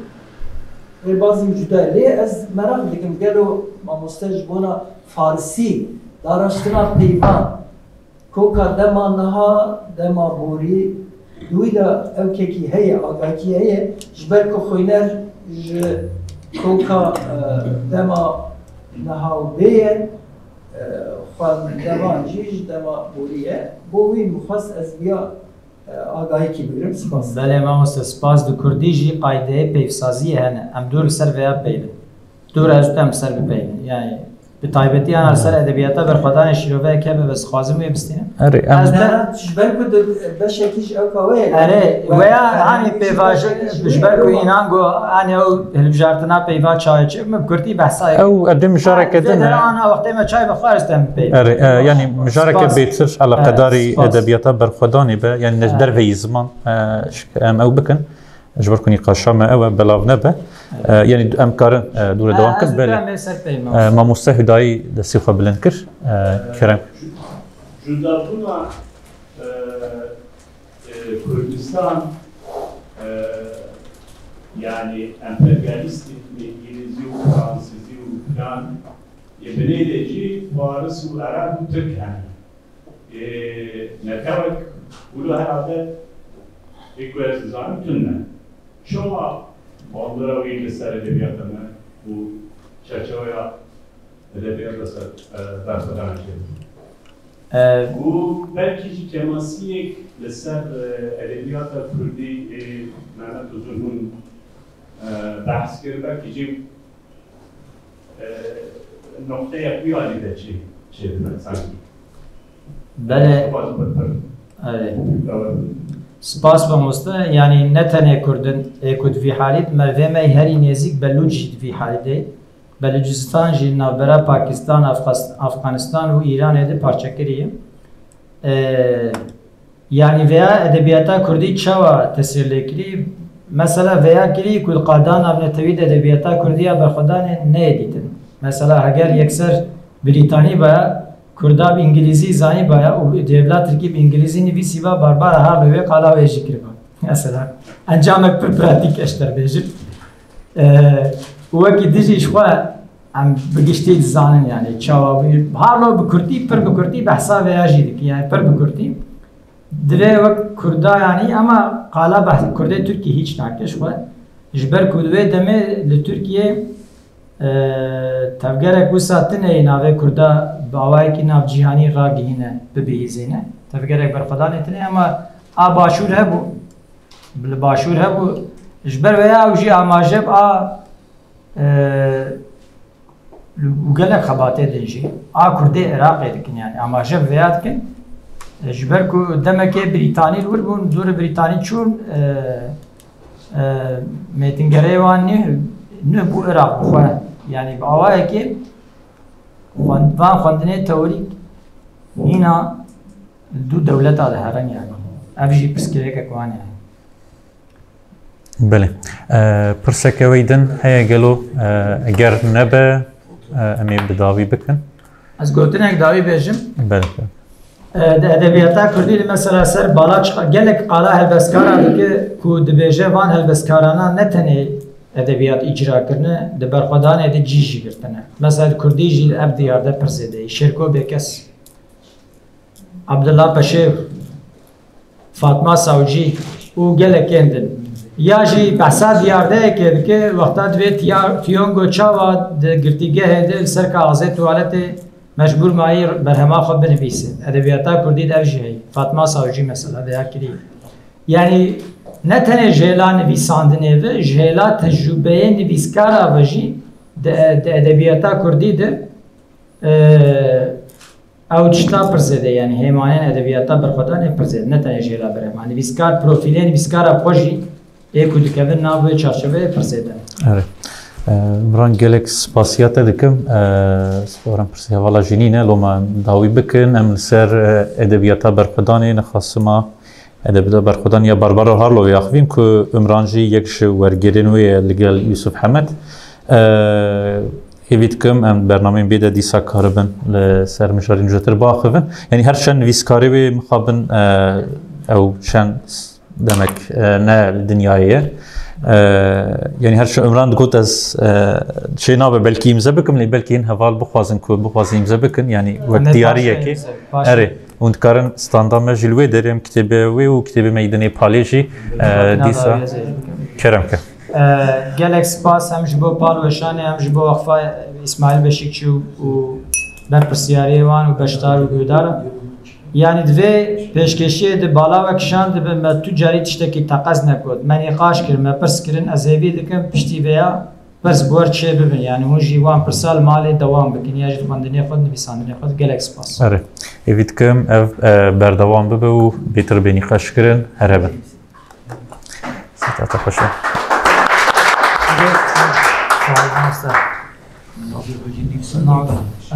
rêbazî cuda ye. Lê ez meraq dikim, gelo mamoste ji bona farisî daraştina peyvan, koka dema niha, dema borî, di wî de ew kekî heye, agahî heye, ji ber ku xwîner ji koka, e, dema niha û bê ye, e, xwendevan jî ji dema borî ye. Bo wî min xwest ez viya, e, agahîkî bigirim. Spas. Belê mamoste, spas. Di kurdî jî qaydeyê peyvsaziyê hene. Em dû li ser vêya bipeyvin. Dû re ez û te em li ser bipeyvin. Yani, bi taybetî ana li ser edebiyata berxwedanê şîroveyek hebe, bes dixwazim wê bistînim. Erê, em Ez de Ne, ji ber ku di beşekî ji ew ka we ye. Erê, We- weya We- hanî We- pêvajo, We- ji ber ku We- înan got, hanî ew hilbijartina peyva çawa çi, min bi kurtî behsa ye. Ew, erdê mijareke Hanî din vê e. dera ana wextê me çay bixwar, ez dem peyv. Erê, e, yani mijareke Spas. bêtir eleqedarî Evet, spas. edebiyata berxwedanê be, yani ne Evet. derveyî ziman, e, şik-, em ew bikin. Ji ber ku nîqaşa me ew e, belav nebe. Evet. E, yani em karin, e, dûre Ha, dewam ez kin, û te belê. em ê ser peyv, E, mamoste. Mamoste Hudayî destê xwe bilind kir. E, kerem. Ju-, Judabûna, e, e, Kurdistan, e, yani emperyalîstên îngilîzî û fransizî û filan, yê binê de jî faris û ereb û tirk hene. Ê, netewek wilo herhalde ê ku ez dizanim tune. Çawa bandora wî li ser edebiyata me û çerçeweya edebiyata ser, e, berxwedana çêbû? E, Û belkî jî kemasiyek li ser, e, edebiyata kurdî ê Mehmet Uzun hûn, e, behs kir, belkî jî e, noqteya ku alî de çê, çê dibe, sankî. Belê. Spas pir pir. Erê. Dawa. Spas mamoste. Yani ne tenê Kurd in ê ku di vî halî de, merivê me herî nêzîk Belûc jî di vî halî de. Belûcistan jî navbera Pakistan, Afgas-, Afganistan û Îranê de parçekirî ye. E, Yani vêya edebiyata kurdî çawa tesîr lê kirî? Mesela vêya kirî ku di qada navnetewî de edebiyata kurdî ya berxwedanê neyê dîtin. Mesela heger yekser Brîtanî baya, kurda bi îngilîzî zanî baya û di hêvla tirkî bi îngilîzî nivîsî ba, Barbara Harlow wê qala wê jî kiriba. Mesela encamek pir pratîk ez te bêjim. E, û wekî dijî ji xwe em bi giştî dizanin, yani çawa wî Harlow bi kurtî, pir bi kurtî behsa vêya jî dikî, yani pir bi kurtî. Divê wek kurda, yani, ama qala behs kurdê tirkî hîç nake ji xwe. Ji ber ku di wê demê li Tirkiye, e, tevgerek wisa tune yê navê kurda bi awayekî navcîhanî ragihîne, bibihîzîne. Tevgerek berxwedanê tune, ama a başûr hebû, li başûr hebû. Ji ber vêya ew jî amaje bi a, e, û gelek xebatê din jî a Kurdê Iraqê dikin, yani amaje bi vêya dikin. E, ji ber ku demekê Brîtanî li wir bûn, dûrê Brîtanî çûn, e, e, mêtingerê wan nî, nû bû Iraq bi xwe. Yani bi awayekê xwend-, van xwendinê teorîk hîna du dewleta diherin yani. Ev jî pirsgirêkek wan yani. Belê. E, pirseke wey din heye gelo, e, eger nebe, e, em ê bi dawî bikin. Ez gotinek dawî bêjim. Belê. E, di edebiyata kurdî de mesela ser bala çiqa-, gelek qala helbestkaran dike ku dibêje van helbestkarana ne tenê edebiyat îcra kirine, di berxwedanê de cî jî girtine. Mesela di kurdî jî ev diyar de pir zêde ye. Şêrko Bêkes. Abdullah Peşêv, Fatma Sawcî û gelekên din. Ya jî behsa diyardeyekê dike, wexta divê tiya-, tiyongo çawa di girtîgehê de li ser kaxizê tuwaletê mecbûr mayî berhema xwe binivîse. Edebiyata kurdî de ev jî heye. Fatma Sawcî mesela vêya kirî. Yanî ne tenê ji hêla nivîsandinê ve, ji hêla tecrûbeyê nivîskara ve jî di, di edebiyata kurdî de, e, Ew tişta pir zêde, yani hêmanên edebiyata berxwedanê pir zêde, ne tenê jêla berhema. Nivîskar, profîlê nivîskara xwe jî ê ku dikevin nav wê çarçoveyê pir zêde ne. Evet. Ee, Miran, gelek spasiya te dikim. Ee, Spora pirsê hevala jî nîne, loma dawî bikin. Em li ser, e, edebiyata berxwedanê nexasima Edebiyata berxwedan ya Barbara Harlowê axivîn ku Umran jî yek ji wergêrên wê ye li gel Yusuf Hemed. Ee, Hêvî dikim em bernameyên bê de dîsa karibin li ser mijarên zêdetir biaxivin. Yanî her çend nivîskarê wê mixabin, e, ew çend demek, e, ne li dinyayê ye. E, yanî her çend Umran digot ez, e, çê nabe belkî îmze bikim, lê belkî hin heval bixwazin ku bixwazin îmze bikin. Yanî wek Em ê diyariyekê. Paşê îmze, paşê. Erê, hûn dikarin standa me jî li wê derê em kitêbê wê û kitêbê me yî dinê palê jî, e, Bina dîsa dawiyê zêde bikim. Kerem ke. E, gelek spas hem ji bo Pal Weşanê hem ji bo Weqfa Îsmaîl Beşîkçî û, û berpirsiyariyê wan û beşdar û guhdaran. Yanî di vê pêşkêşiyê de bala we kişand dibe, me tu carî tiştekî teqez negot. Me nîqaş kir, me pirs kirin, ez hêvî dikim piştî vêya pirs bi we re çêbibin. Yanî hûn jî wan pirsa li malê dewam bikin, ya jî di xwendinê xwe, di nivîsandinê xwe de. Gelek spas. Erê, hêvî dikim ev, e, berdewam bibe û bêtir bê nîqaş kirin. Her hebin. Seta te xweş e.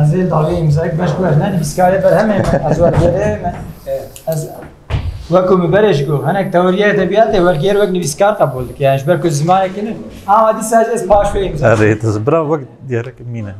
Ez ê dawiyê îmzayek beş guher ne nivîskarê berhemê me, ez wergêrê me. Ez wekû min berê jî got, hinek teoriya edebiyatê wergêr wek nivîskar qebûl dike. Yani ji ber ku zimanekî ne. Ama dîsa ez paş wê îmza. Erê, tu bira wek diyarek mîne.